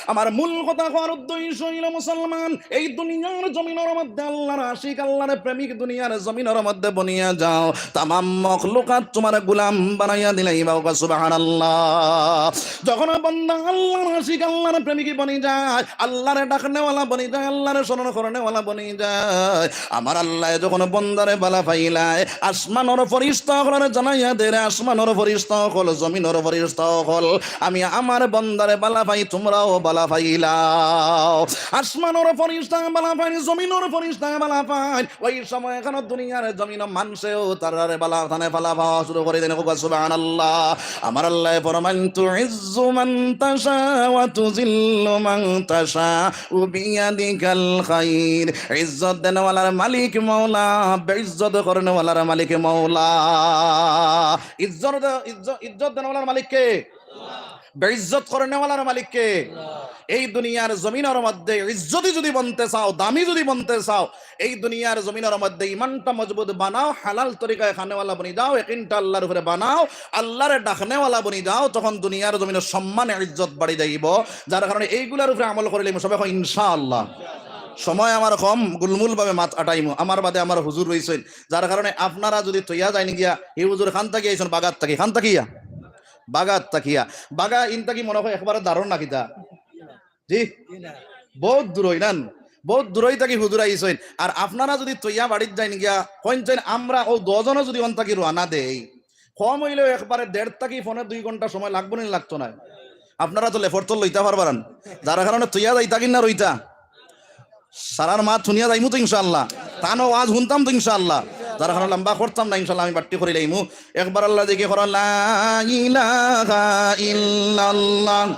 আমার মূল কথা কওয়ার উদ্দেশ্য অইল, মুসলমান, এই দুনিয়ার জমিনর মধ্যে আল্লাহর আশিক, আল্লাহর প্রেমিক দুনিয়ার জমিনর মধ্যে বনিয়া যাও, তামাম মখলুকাত তোমার গুলাম বানাইয়া দিলাইবা। কও সুবহানাল্লাহ। যখন বন্দা আল্লাহর আশিক, আল্লাহর প্রেমিক বনি যায়, আল্লাহরে ডাকনেওয়ালা বনি যায়, আল্লাহরে স্মরণ করনেওয়ালা বনি যায়, আমার আল্লায় যখন বন্দারে বালা পাইলায়, আসমানর ফিরিস্তা অকলরে জানাইয়া দের, আসমানর ফিরিস্তা অকল, জমিনর ফিরিস্তা অকল, আমি আমার বন্দারে বালা পাই, তোমরাও বালা পাইলাও। আসমানর ফিরিস্তা বালা পাইন, জমিনর ফিরিস্তা বালা পাইন। ওই সময় এখানো দুনিয়ার জমিনো মানষেও তারারে বালা, তানে বালা পাওয়া শুরু করি দেইন। কও সুবহানাল্লাহ। আমার আল্লায় ফরমাইন, "তুইজ্জু মান তাশা ওয়া তুযিল্লু মান তাশা বিয়াদিকাল খাইর।" ইজ্জত দেনেওয়ালার মালিক মওলা, বেইজ্জত করনেওয়ালার মালিক মওলা। ইজ্জত দে-, ইজ্জ-, ইজ্জত দেনেওয়ালার মালিক কে? বেইজ্জত করনেওয়ালার মালিক কে? এই দুনিয়ার জমিনর মধ্যে ইজ্জতি যদি বনতে চাও, দামি যদি বনতে চাও, এই দুনিয়ার জমিনর মধ্যে ইমানটা মজবুত বানাও, হালাল তরিকায় খানেওয়ালা বনি যাও, একিনটা আল্লাহর উপরে বানাও, আল্লাহরে ডাকনেওয়ালা বনি যাও, তখন দুনিয়ার জমিনর সম্মান ইজ্জত বাড়ি যাইব। যার কারণে এইগুলার উপরে আমল করিলে সবে কও ইনশাআল্লাহ। সময় আমার কম, গুলমুল ভাবে মাত আটাইমু, আমার বাদে আমার হুজুর রইছইন, যার কারণে আপনারা যদি তৈয়া যাইন গিয়া, এই হুজুর খান থাকি আইছইন, বাগাত থাকি, খান থাকিয়া, বাগাত থাকিয়া, বাগা ইন থাকি মনে হয় একবারে দারুণ না কিতা? জি, বহুত দূরই নান, বহুত দূরই থাকি হুজুর আইছইন। আর আপনারা যদি তৈয়া বাড়িত যাইন গিয়া, কইন চাইন আমরা ও দশজনও যদি অন থাকি রওয়ানা দেই, কম অইলেও একবারে দেড় থাকি পৌনে দুই ঘন্টা সময় লাগবো নি, লাগতো নায়? আপনারা তো লেফর তো লইতা পারবারান, যার কারণে তৈয়া যাইতা কিনা রইতা। সারার মাত হুনিয়া যাইমু তো ইনশাআল্লাহ, তান ওয়াজ হুনতাম তো ইনশাআল্লাহ। যার কারণে লম্বা করতাম না ইনশাআল্লাহ, আমি বাট্টি করি লাইমু। একবার আল্লাহ দেখি করো, লা ইলাহা ইল্লাল্লাহ।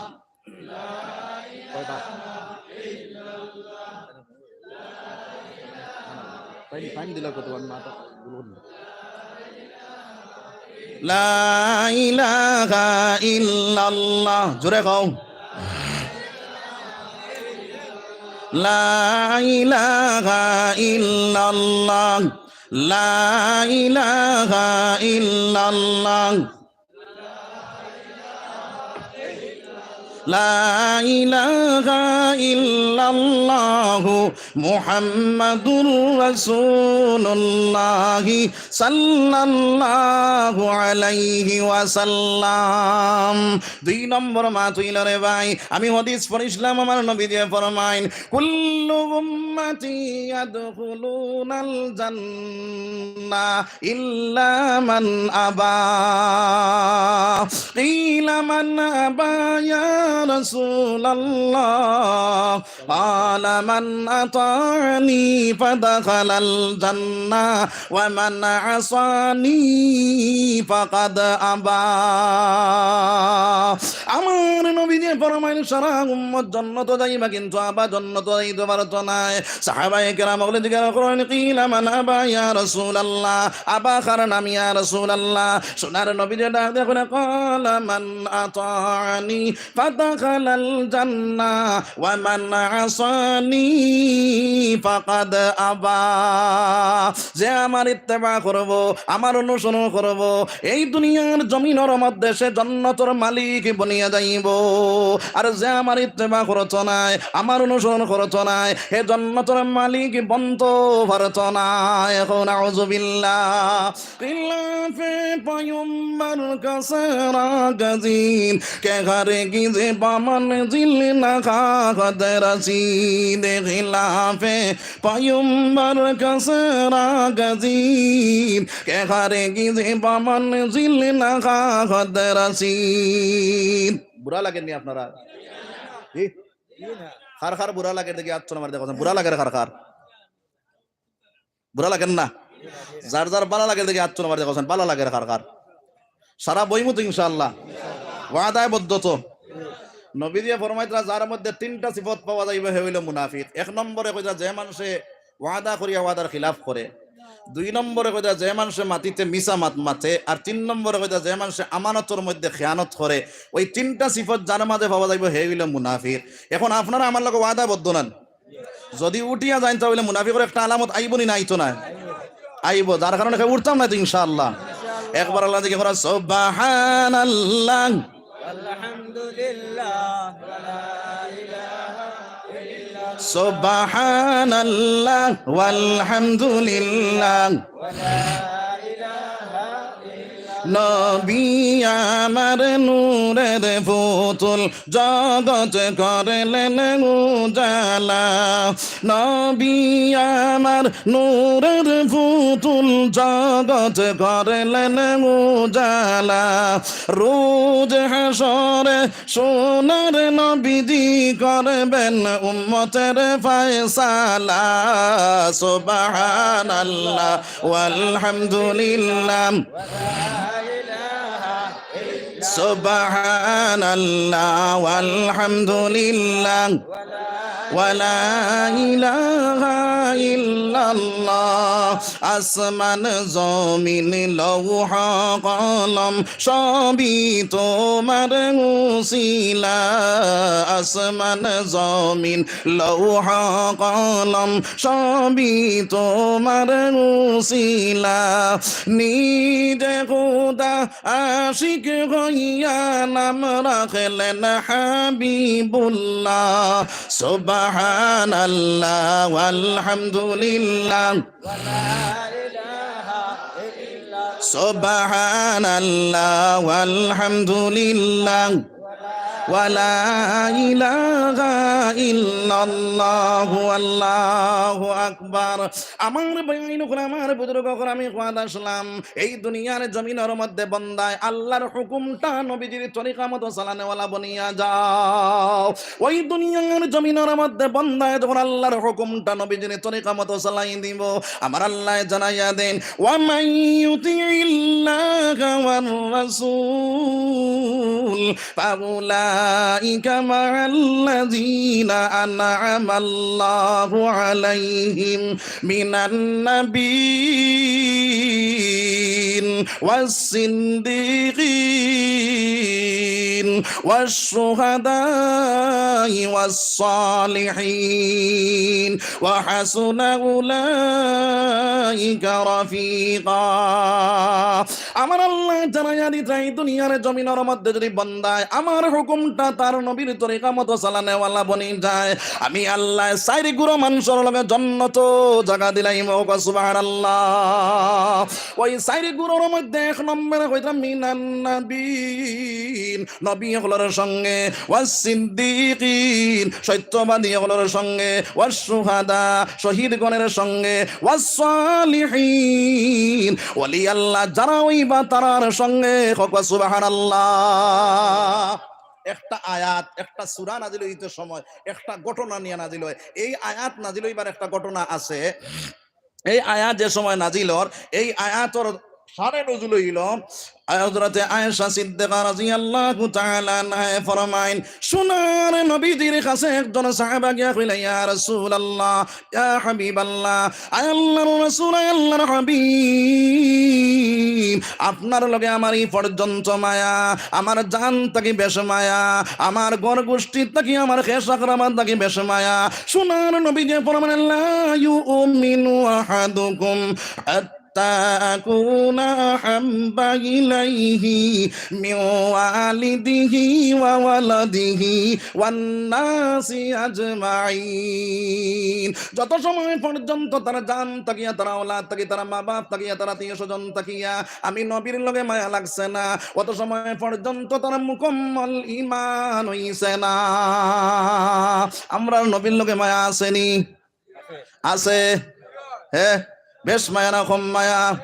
ফাইন, ফাইন দিলা কত, ওয়ান মাথা গুলো। লা ইলাহা ইল্লাল্লাহ। জোরে কও। লা ইলাহা ইল্লাল্লাহ। লা ইলাহা ইল্লাল্লাহ। লা ইলাহা ইল্লাল্লাহু মুহাম্মাদুর রাসূলুল্লাহ সাল্লাল্লাহু আলাইহি ওয়াসাল্লাম। দুই নম্বর মাত অইল রে ভাই, আমি হাদিস পড়ছিলাম, আমার নবীজি ফরমাইন, "কুল্লু উম্মতি ইয়াদখুলুনাল জান্নাহ ইল্লা মান আবা।" কিলা, "মান আবা ইয়া রাসূলাল্লাহ?" قال من أطاعني فدخل الجنة ومن عصاني فقد أبى। আমার নবীজি ফরমাইন, সারা উম্মত জন্নত যাইবা, কিন্তু আবা জন্নত যাইতো পারতো নায়। সাহাবায়ে কেরাম অকলে জিজ্ঞাসা করইন, "কিলা মান আবা ইয়া রাসূলাল্লাহ?" আবা কার নাম ইয়া রাসূলাল্লাহ? সোনার নবীজি ডাক দিয়া কইলা, "قال من أطاعني فدخل الجنة ومن عصاني فقد أبى। যে আমার ইত্তেবা করবো, আমার অনুসরণ করবো, এই দুনিয়ার জমিনর মধ্যে সে জন্নতর মালিক বনিয়া যাইবো। আর যে আমার ইত্তেবা করতো নায়, আমার অনুসরণ করতো নায়, হে জন্নতর মালিক বনতো পারতো নায়। এখন আউযুবিল্লাহ। خلاف پیغمبر کا سارا گزین، کہ ہرگز بہ منزل نخواہد رسید۔ خلاف پیغمبر کا سارا گزین، کہ ہرگز بہ منزل نخواہد رسید۔ বুরা লাগের নি আপনারার? জি? কার কার বুরা লাগের দেখি আত তুলা মারি দেখাছইন। বুরা লাগের কার কার? বুরা লাগের না? যার যার বালা লাগের দেখি আত তুলা মারি দেখাছইন। বালা লাগের কার কার? সারা বইমু তো ইনশাআল্লাহ। ওয়াদায় বদ্ধ তো। নবীজিয়ে ফরমাইতরা, যার মধ্যে তিনটা সিফত পাওয়া যাইবো, হে অইলো মুনাফিক। এক নম্বরে কইতরা, যে মানষে ওয়াদা করিয়া ওয়াদার খিলাফ করে। দুই নম্বরে কইতরা, যে মানষে মাতিতে মিছা মাত মাতে। আর তিন নম্বরে কইতরা, যে মানষে আমানতর মধ্যে খিয়ানত করে। ওই তিনটা সিফত যার মাঝে পাওয়া যাইবো, হে অইলো মুনাফিক। এখন আপনারা আমার লগে ওয়াদায় বদ্ধ নানি? যদি উঠিয়া যাইন, তাহলে মুনাফিকর একটা আলামত আইবো নি, না আইতো না? আইবো, যার কারণে কেউ উঠতাম না তো ইনশাআল্লাহ। একবার আল্লাহ দেখে করা, সুবহানাল্লাহ। আলহামদুলিল্লাহ, ওয়ালা ইলাহা ইল্লাল্লাহ। সুবহানাল্লাহ, ওয়ালহামদুলিল্লাহ। ওয়ালা ইলাহা ইল্লাল্লাহ। নবী আমার নূরের পুতুল, জগত করলেন উজালা। নবী আমার নূরের পুতুল, জগত করলেন উজালা। রোজ হাশরে সোনার নবীজি করবেন উম্মতের ফয়সালা। সুবহানাল্লাহ, ওয়ালহামদুলিল্লাহ। সুবহানাল্লাহ, ওয়ালহামদুলিল্লাহ, ওয়ালা ইলাহা ইল্লাল্লাহ। আসমান জমিন লৌহ কলম সবই তোমার উসিলা। আসমান জমিন লৌহ কলম সবই তোমার উসিলা। নিজে খুদা আশিক হইয়া নাম রাখলেন হাবিবুল্লাহ। সুবহানাল্লাহ, ওয়ালহামদুলিল্লাহ। সুবহানাল্লাহ, ওয়ালহামদুলিল্লাহ। ওয়ালা ইলাহা ইল্লাল্লাহু, আল্লাহু আকবার। আমার ভাইয়াইন অকল, আমার বুজুর্গ অকল, আমি কওয়াত আছলাম, এই দুনিয়ার জমিনর মধ্যে বন্দায় আল্লাহর হুকুমটা নবীজির তরিকা মতো চালানেওয়ালা বনিয়া যাও। ওই দুনিয়ার জমিনর মধ্যে বন্দায় যখন আল্লাহর হুকুমটা নবীজির তরিকা মতো চালাই দিব, আমার আল্লায় জানাইয়া দেন, ওয়া মান ইউতিইল্লাহা ওয়ার রাসূল ফাউলাইকা মাআল্লাযীনা আনআমাল্লাহু আলাইহিম من النبيين والصديقين والشهداء والصالحين وحسن أولئك رفيقا। আমার আল্লায় জানাইয়া দিতরা, এই দুনিয়ার জমিনর মধ্যে যদি বন্দায় আমার হুকুমটা তার নবীর তরিকা মতো চালানেওয়ালা বনি যায়, আমি আল্লায় চাইর গুরু মানষর লগে জন্নতো জাগা দিলাইমু। কও সুবহানাল্লাহ। ওই চাইর গুরুর মধ্যে এক নম্বরে কইতরা মিনান নাবিয়িন, নবী অকলর সঙ্গে, ওয়াস সিদ্দিকিন, সত্যবাদী অকলর সঙ্গে, ওয়াস শুহাদা, শহীদগণের সঙ্গে, ওয়াস সালিহিন, ওলি আল্লাহ যারা অইবা তারার সঙ্গে। কও সুবহানাল্লাহ। একটা আয়াত, একটা সূরা নাজিল অইতে সময় একটা ঘটনা নিয়া নাজিল অয়। এই আয়াত নাজিল অইবার একটা ঘটনা আছে। এই আয়াত যে সময় নাজিল অর, এই আয়াতর শানে নুজুল অইল। হযরতে আয়েশা সিদ্দিকা রাদিয়াল্লাহু তাআলা আনহায় ফরমাইন, সোনার নবীজির কাছে একজন সাহাবা গিয়া কইলা, "ইয়া রাসূলুল্লাহ, ইয়া হাবিবাল্লাহ, আয় আল্লাহর রাসূল, আয় আল্লাহর হাবিব, আপনার লগে আমার ই পর্যন্ত মায়া, আমার জান থাকি বেশ মায়া, আমার ঘর গোষ্ঠী থাকি, আমার খেশ আকরাবাত থাকি বেশ মায়া।" সোনার নবীজি ফরমাইন, "লা ইউমিনু আহাদুকুম হাত্তা আকুনা আহাব্বা ইলাইহি মিন ওয়ালিদিহি ওয়া ওয়ালাদিহি ওয়ান নাসি আজমাইন।" যত সময় পর্যন্ত তার জান থাকিয়া, তার আওলাদ থাকিয়া, তার মা বাপ থাকিয়া, তার আত্মীয় স্বজন থাকিয়া আমি নবীর লগে মায়া লাগছে না, অত সময় পর্যন্ত তার মুকম্মল ঈমান অইছে না। আমরার নবীর লগে মায়া আছে নি? আছে। হে, বেশ মায়া না কম মায়া?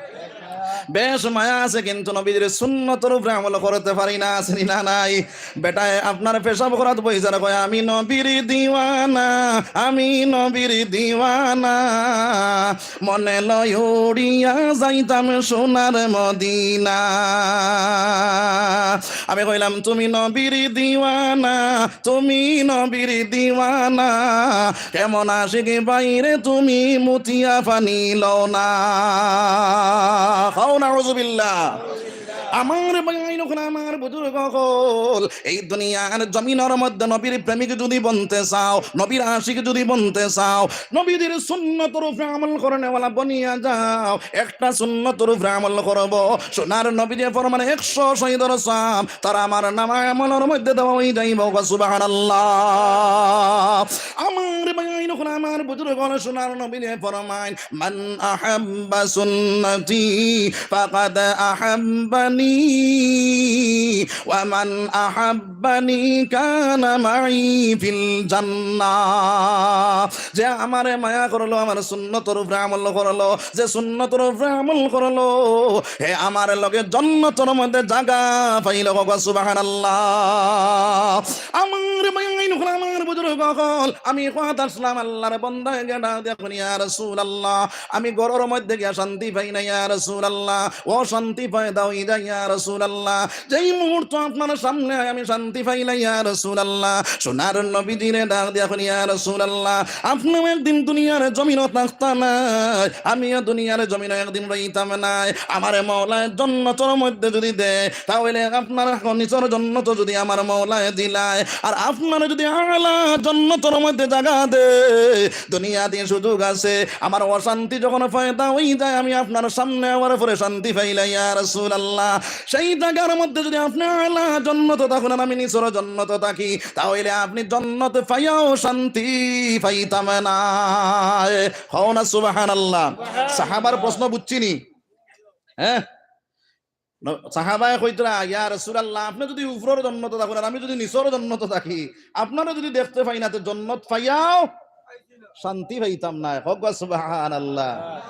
বেশ মায়া আছে, কিন্তু নবীজির সুন্নতর উপরে আমল করতে পারি না, আছে নি না নাই? বেটায় আপনার পেশাব করাত বইছে আর কয়, "আমি নবীর দিওয়ানা, আমি নবীর দিওয়ানা, মনে লয় উড়িয়া যাইতাম সোনার মদিনা।" আমি কইলাম, "তুমি নবীর দিওয়ানা, তুমি নবীর দিওয়ানা, কেমন আশিক ভাইরে তুমি মুতিয়া পানি লও না।" কও নাউজুবিল্লাহ। আমার ভাইয়াইন অকল, আমার বুজুর্গ অকল, এই দুনিয়ার জমিনর মধ্যে নবীর প্রেমিক যদি বনতে চাও, নবীর আশিক যদি বনতে চাও, নবীজির সুন্নতর উপরে আমল করনেওয়ালা বনিয়া যাও, একটা সুন্নতর উপরে আমল করবো। সোনার নবীজি ফরমাইন, একশো শহীদর সওয়াব তার আমার নামায় আমলর মধ্যে দেওয়া অইযাইবো। সুবহানাল্লাহ। আমার ভাইয়াইন অকল, আমার বুজুর্গ অকল, সোনার নবীজি ফরমাইন, "মান আহাব্বা সুন্নতি ফাকাদ আহাব্বানি, ওয়া মান আহাব্বানি কানা মাই ফিল জান্নাহ।" যে আমারে মায়া করলো, আমার সুন্নতর উপরে আমল করলো, যে সুন্নতর উপরে আমল করলো, হে আমার লগে জন্নতর মধ্যে জাগা পাইলো। কও সুবহানাল্লাহ। আমার ভাইয়াইন অকল, আমার বুজুর্গ অকল, আমি কওয়াত আসলাম, আল্লাহর বন্দায় গিয়া ডাক দিয়া কইন, "ইয়া রাসূলুল্লাহ, আমি ঘরর মধ্যে গিয়া শান্তি পাই না, ইয়া রাসূলুল্লাহ, অশান্তি পয়দা অইযায়, ইয়া রাসূলুল্লাহ।" যেই মুহূর্ত আপনার সামনে আই আমি শান্তি পাইলাই, ইয়া রাসূলুল্লাহ। সোনার নবীজিরে ডাক দিয়া কইন, "ইয়া রাসূলুল্লাহ, আপনেও একদিন দুনিয়ার জমিনো থাকতা নায়, আমিও দুনিয়ার জমিনো একদিন রইতাম নায়। আমারে মওলায় জন্নতর মধ্যে যদি দেয়, তা অইলে আপনার নিজর জন্নত যদি আমার মওলায় দিলায়, আর আপনারে যদি আলা জন্নতর মধ্যে জাগা দেয়, দুনিয়াত ই সুযোগ আছে, আমার অশান্তি যখন পয়দা অইযায়, আমি আপনার সামনে আওয়ার পরে শান্তি পাইলাই, ইয়া রাসূলুল্লাহ। সেই জাগার মধ্যে যদি আপনে আলা জন্নত থাকইন আর আমি নিজর জন্নত থাকি, তা অইলে আপনে জন্নত পাইয়াও শান্তি পাইতাম নায়।" কও না সুবহানাল্লাহ। সাহাবার প্রশ্ন বুঝছইন নি? হ্যাঁ? ন-, সাহাবায় কইতরা, "ইয়া রাসূলুল্লাহ, আপনে যদি উপরর জন্নতো থাকইন আর আমি যদি নিচর জন্নতো থাকি, আপনারে যদি দেখতে পাই না, তে জন্নত পাইয়াও শান্তি পাইতাম নায়।" কও সুবহানাল্লাহ।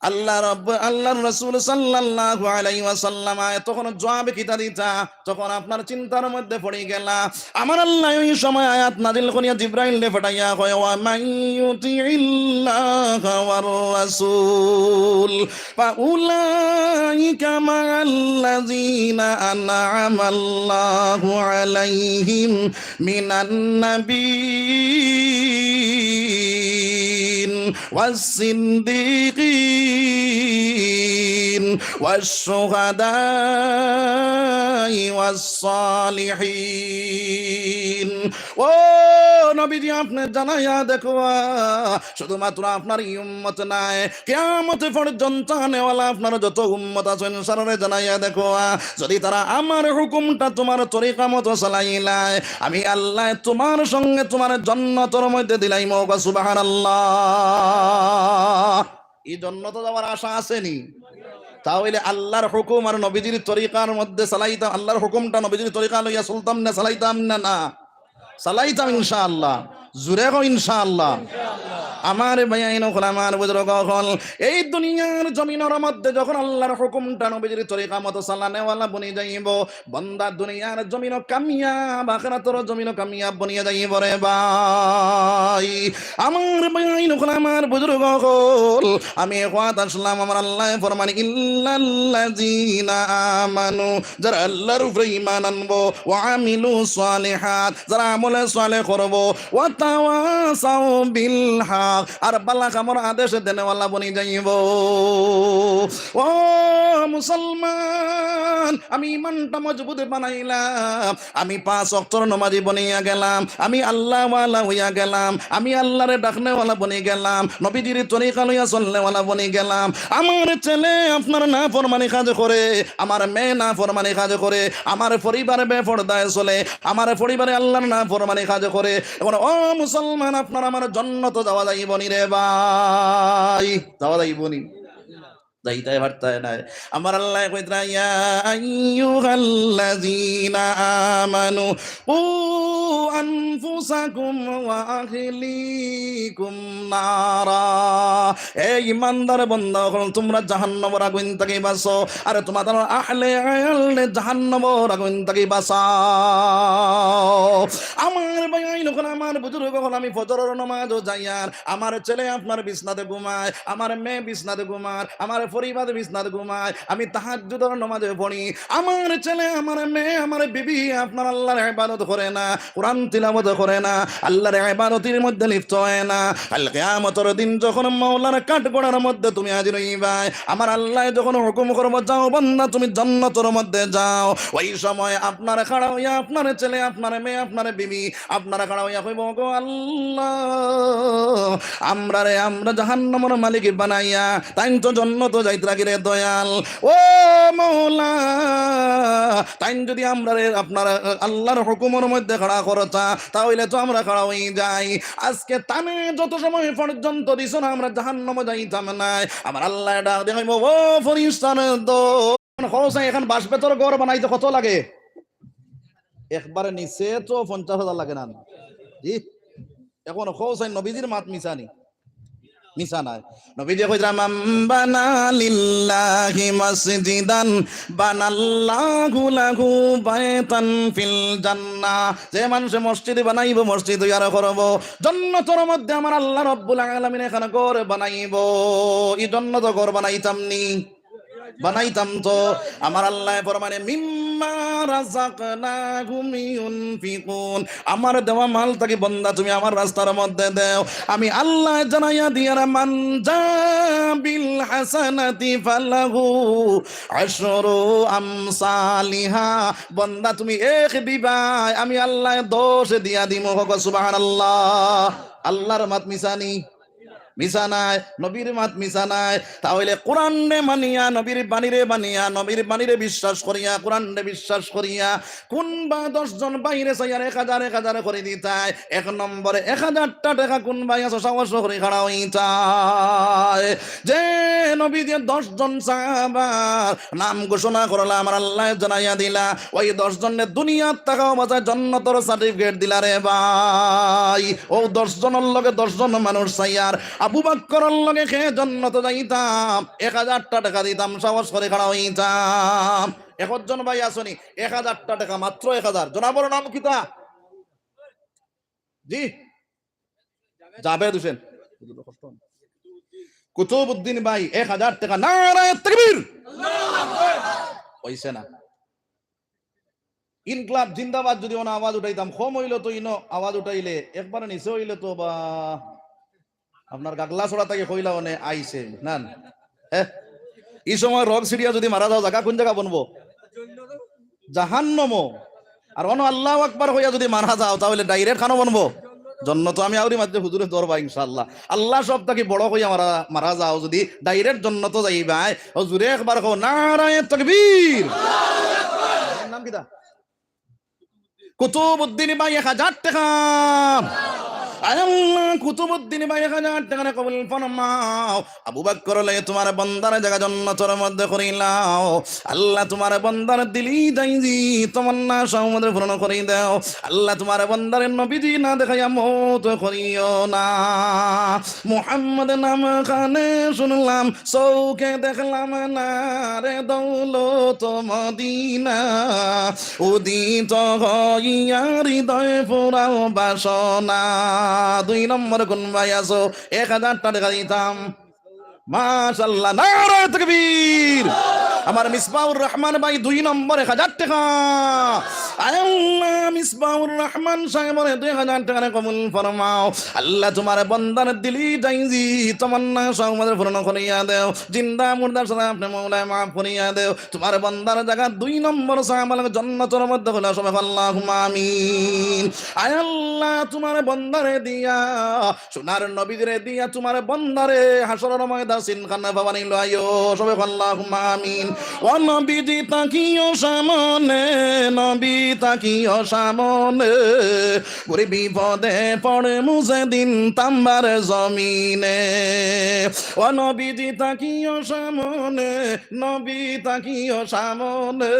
আল্লাহ রব্ব-, আল্লাহর রাসূল সাল্লাল্লাহু আলাইহি ওয়াসাল্লাম আয় তখন জবাব কিতা দিতা? তখন আপনার চিন্তার মধ্যে পড়ি গেলা। আমার আল্লায় ওই সময় আয়াত নাজিল করিয়া জিব্রাইলরে পাঠাইয়া কয়, "ওয়া মান ইউতিইল্লাহা ওয়ার রাসূল ফাউলাইকা মাআল্লাযীনা আনআমাল্লাহু আলাইহিম মিনান নাবিয়্যিন ওয়াস সিদ্দিকিন ওয়াশ শুহাদাই ওয়াস সালিহিন।" ও নবীজি, আপনে জানাইয়া দেখউক্কা, শুধুমাত্র আপনার ই উম্মত নায়, কিয়ামত পর্যন্ত আনেওয়ালা আপনার যত উম্মত আছইন, সারারে জানাইয়া দেখউক্কা, যদি তারা আমার হুকুমটা তুমার তরিকা মতো চালাইলায়, আমি আল্লায় তুমার সঙ্গে তুমারে জন্নতর মধ্যে দিলাইমু। কও সুবহানাল্লাহ। ই জন্নতো যাওয়ার আশা আছে নি? তা অইলে আল্লাহর হুকুম আর নবীজির তরিকার মধ্যে চালাইতাম, আল্লাহর হুকুমটা নবীজির তরিকা লইয়া চলতাম না, চালাইতাম না, না? চালাইতাম ইনশাআল্লাহ। জুরে কও ইনশাআল্লাহ। আমার ভাইয়াইন অকল, আমার বুজুর্গ অকল, এই দুনিয়ার জমিনর মধ্যে যখন আল্লার হুকুমটা নবীজির তরিকা মতো চালানেওয়ালা বনি যাইবো, বন্দা দুনিয়ার জমিনো কামিয়াব, আখিরাতর জমিনো কামিয়াব বনিয়া যাইবো রে ভাই। আমার ভাইয়াইন অকল, আমার বুজুর্গ অকল, আমি এ কথা শুনলাম, আমার আল্লায় ফরমাইন, "ইল্লাল্লাযীনা আমানু", যারা আল্লার উপরে ঈমান আনবো, "ওয়া আমিলুস সালিহাত", যারা আমলে সালেহ করবো, "ওয়া তাওয়াসাউ বিল হক", আর ভালা কামর আদেশ দেনেওয়ালা বনি যাইবো। ও মুসলমান, আমি ঈমানটা মজবুত বানাইলাম, আমি পাঁচ ওয়াক্তর নমাজি বনিয়া গেলাম, আমি আল্লাহওয়ালা হইয়া গেলাম, আমি আল্লারে ডাকনেওয়ালা বনি গেলাম, নবীজির তরিকা লইয়া চলনেওয়ালা বনি গেলাম। আমার ছেলে আপনার নাফরমানি কাজ করে, আমার মেয়ে নাফরমানি কাজ করে, আমার পরিবার বেপর্দায় চলে, আমার পরিবারে আল্লার নাফরমানি কাজ করে। এখন ও মুসলমান, আপনার আমার জন্নতো যাওয়া যাইবো নি রে ভাই, যাওয়া যাইবো নি? যাইতায় পারতায় নায়। আমার আল্লায় কইতরা, "ইয়া আইয়ুহাল্লাযীনা আমানু কু আনফুসাকুম ওয়া আহলিকুম নারা।" এ ঈমানদার বন্দা অকল, তুমরা জাহান্নামর আগুইন থাকি বাঁচো, আর তুমার আহলে আয়ালরে জাহান্নামর আগুইন থাকি বাঁচাও। আমার ভাইয়াইন অকল, আমার বুজুর্গ অকল, আমি ফজরর নমাজো যাইয়ার, আমার ছেলে আপনার বিছনাত ঘুমায়, আমার মেয়ে বিছনাত ঘুমার, আমার পরিবার বিছনাত ঘুমায়, আমি তাহাজ্জুদর নমাজ পড়ি, আমার ছেলে, আমার মেয়ে, আমার বিবি আপনার আল্লার ইবাদত করে না, কোরআন তিলাওয়াত করে না, আল্লার ইবাদতির মধ্যে লিপ্ত হয় না। কাল কিয়ামতর দিন যখন মাওলার কাঠগড়ার মধ্যে তুমি হাজির হইবায়, আমার আল্লায় যখন হুকুম করবো, "যাও বান্দা, তুমি জন্নতর মধ্যে যাও", ওই সময় আপনার খাড়া হইয়া আপনার ছেলে, আপনার মেয়ে, আপনার বিবি আপনারা খাড়া হইয়া কইবো, "গো আল্লাহ, আমরারে আমরা জাহান্নামর মালিক বানাইয়া তাইন তো জন্নতো যাইতরা গি রে দয়াল। ও মৌলা, তাইন যদি আমরারে আপনার আল্লার হুকুমর মধ্যে খাড়া করতা, তা অইলে তো আমরা খাড়া হই যাই। আজকে তানে যত সময় পর্যন্ত দিছো না, আমরা জাহান্নামো যাইতাম নায়।" আমার আল্লায় ডাক দিয়া কইবো, "ও ফিরিস্তার দল, কও চাই, এখন বাঁশ বেতর ঘর বানাইতে কত লাগে?" একবারে নিচে তো পঞ্চাশ হাজার লাগে না? জি, এখন কও চাই, নবীজির মাত মিছা নি? মিছা নায়। নবীজি কইরা, "মান বানা লিল্লাহি মাসজিদান বানাল্লাহু লাহু বাইতান ফিল জান্নাহ।" যে মানষে মসজিদ বানাইবো, মসজিদ তৈয়ার করবো, জন্নতর মধ্যে আমার আল্লাহ রব্বুল আলামিন এখান ঘর বানাইবো। ই জন্নতো ঘর বানাইতাম নি? বানাইতাম তো। আমার আল্লায় ফরমাইন, "মিম্মা রাযাকনাহুম ইউনফিকুন।" আমার দেওয়া মাল থাকি বন্দা তুমি আমার রাস্তার মধ্যে দেও। আমি আল্লায় জানাইয়া দিয়ার, "মান জা বিল হাসানাতি ফালাহু আশরু আমসালিহা।" বন্দা তুমি এক দিবায়, আমি আল্লায় দশ দিয়া দিমু। কও সুবহানাল্লাহ। আল্লার মাত মিছা নি? মিছা নায়, নবীর মাত মিছা নায়। তা অইলে কোরআনরে মানিয়া, নবীর বাণীরে মানিয়া, নবীর বাণীরে বিশ্বাস করিয়া, কোরআনরে বিশ্বাস করিয়া, কুনবা দশ জন ভাইরে চাইয়ার এক হাজার, এক হাজার করি দিতায়। এক নম্বরে এক হাজারটা টেকা কুন ভাই আছো, সাহস করি খাড়া হইতায়। যে নবীজিয়ে দশ জন সাহাবার নাম ঘোষণা করলা, আমার আল্লায় জানাইয়া দিলা, ওই দশ জনরে দুনিয়ার থাকা অবস্থায় জন্নতর certificate দিলা রে ভাই। অউ দশ জনর লগে দশ জন মানুষ চাইয়ার, আবু বক্করর লগে কে জন্নতো যাইতাম, এক হাজারটা টেকা দিতাম, সাহস করি খাড়া হইতাম। একজন ভাই আছনি, এক হাজারটা টেকা, মাত্র এক হাজার। জনাবর নাম কিতা? জি, জাভেদ হোসেন। কুতুবউদ্দিন ভাই, এক হাজার টেকা। নারায়ে তাকবীর। অইছে না? ইনকিলাব জিন্দাবাদ যদি অনো আওয়াজ উঠাইতাম, কম অইলো তো ইনো আওয়াজ উঠাইলে, একবারে নিচে অইলে তো বা আপনার গাগলা ছড়া থাকি কইলা অনে আইছে, না? হ্যাঁ? ই সময় রগ ছিড়িয়া যদি মারা যাও, জাগা কুন জাগা বনবো? জাহান্নমো। আর অনো আল্লাহু আকবার কইয়া যদি মারা যাও, তা অইলে direct খানো বনবো? জন্নতো। আমি আউরি মাঝে হুজুরে ধরবা ইনশাআল্লাহ। আল্লাহ সব থাকি বড় কইয়া মারা, মারা যাও যদি, direct জন্নতো যাইবায়। ও জুরে একবার কও, নারায়ে তাকবীর। এর নাম কিতা? কুতুবউদ্দিন ভাই, এক হাজার টেকা। আয় আল্লাহ, কুতুবুদ্দিন ভাই, এক হাজার টেকারে কবুল ফরমাও। আবু বকর, অইলে তুমার বন্দার জাগা জন্নতর মধ্যে করিলাও। আল্লাহ, তুমার বন্দার দিলি যাইজি তমন্না আশা উম্মতরে পূরণ করি দেও। আল্লাহ, তুমার বন্দারে নবীজি না দেখাইয়া মউত করিও না। মুহাম্মদ নাম কানে শুনলাম, চউখে দেখলাম না রে দৌলত মদিনা। উদিত হইয়া হৃদয় ফুরাও বাসনা। দুই নম্বর কুন ভাই আছো? এক হাজার টেকা দিতাম। মাশাআল্লাহ, নারায়ে তাকবীর। আমার মিসবাহুর রহমান ভাই দুই নম্বর এক হাজার টেকা। আয় আল্লাহ, মিসবাহুর রহমান সাহেবরে দুই হাজার টেকারে কবুল ফরমাও। আল্লাহ, তুমার বন্দার দিলি যাইজি তমন্না আশা উম্মতরে পূরণ করিয়া দেও। জিন্দা মুর্দা সারা আপনে মওলায় মাফ করিয়া দেও। তুমার বন্দার জাগা দুই নম্বর সাহাবালক জন্নতর মধ্যে করিলাও, সবে আল্লাহুম্মা আমিন। আয় আল্লাহ, তুমার বন্দারে দিয়া, সোনার নবীজিরে দিয়া তুমার বন্দারে হাশরর ময়দান সিনখান বানাইলাইও, সবে আল্লাহুম্মা আমিন। ও নবীজি তাকিও সামনে, নবী তাকিও সামনে, ঘুরি বিপদে পড়মু যেদিন তাম্বার জমিনে। ও নবীজি তাকিও সামনে, নবী তাকিও সামনে,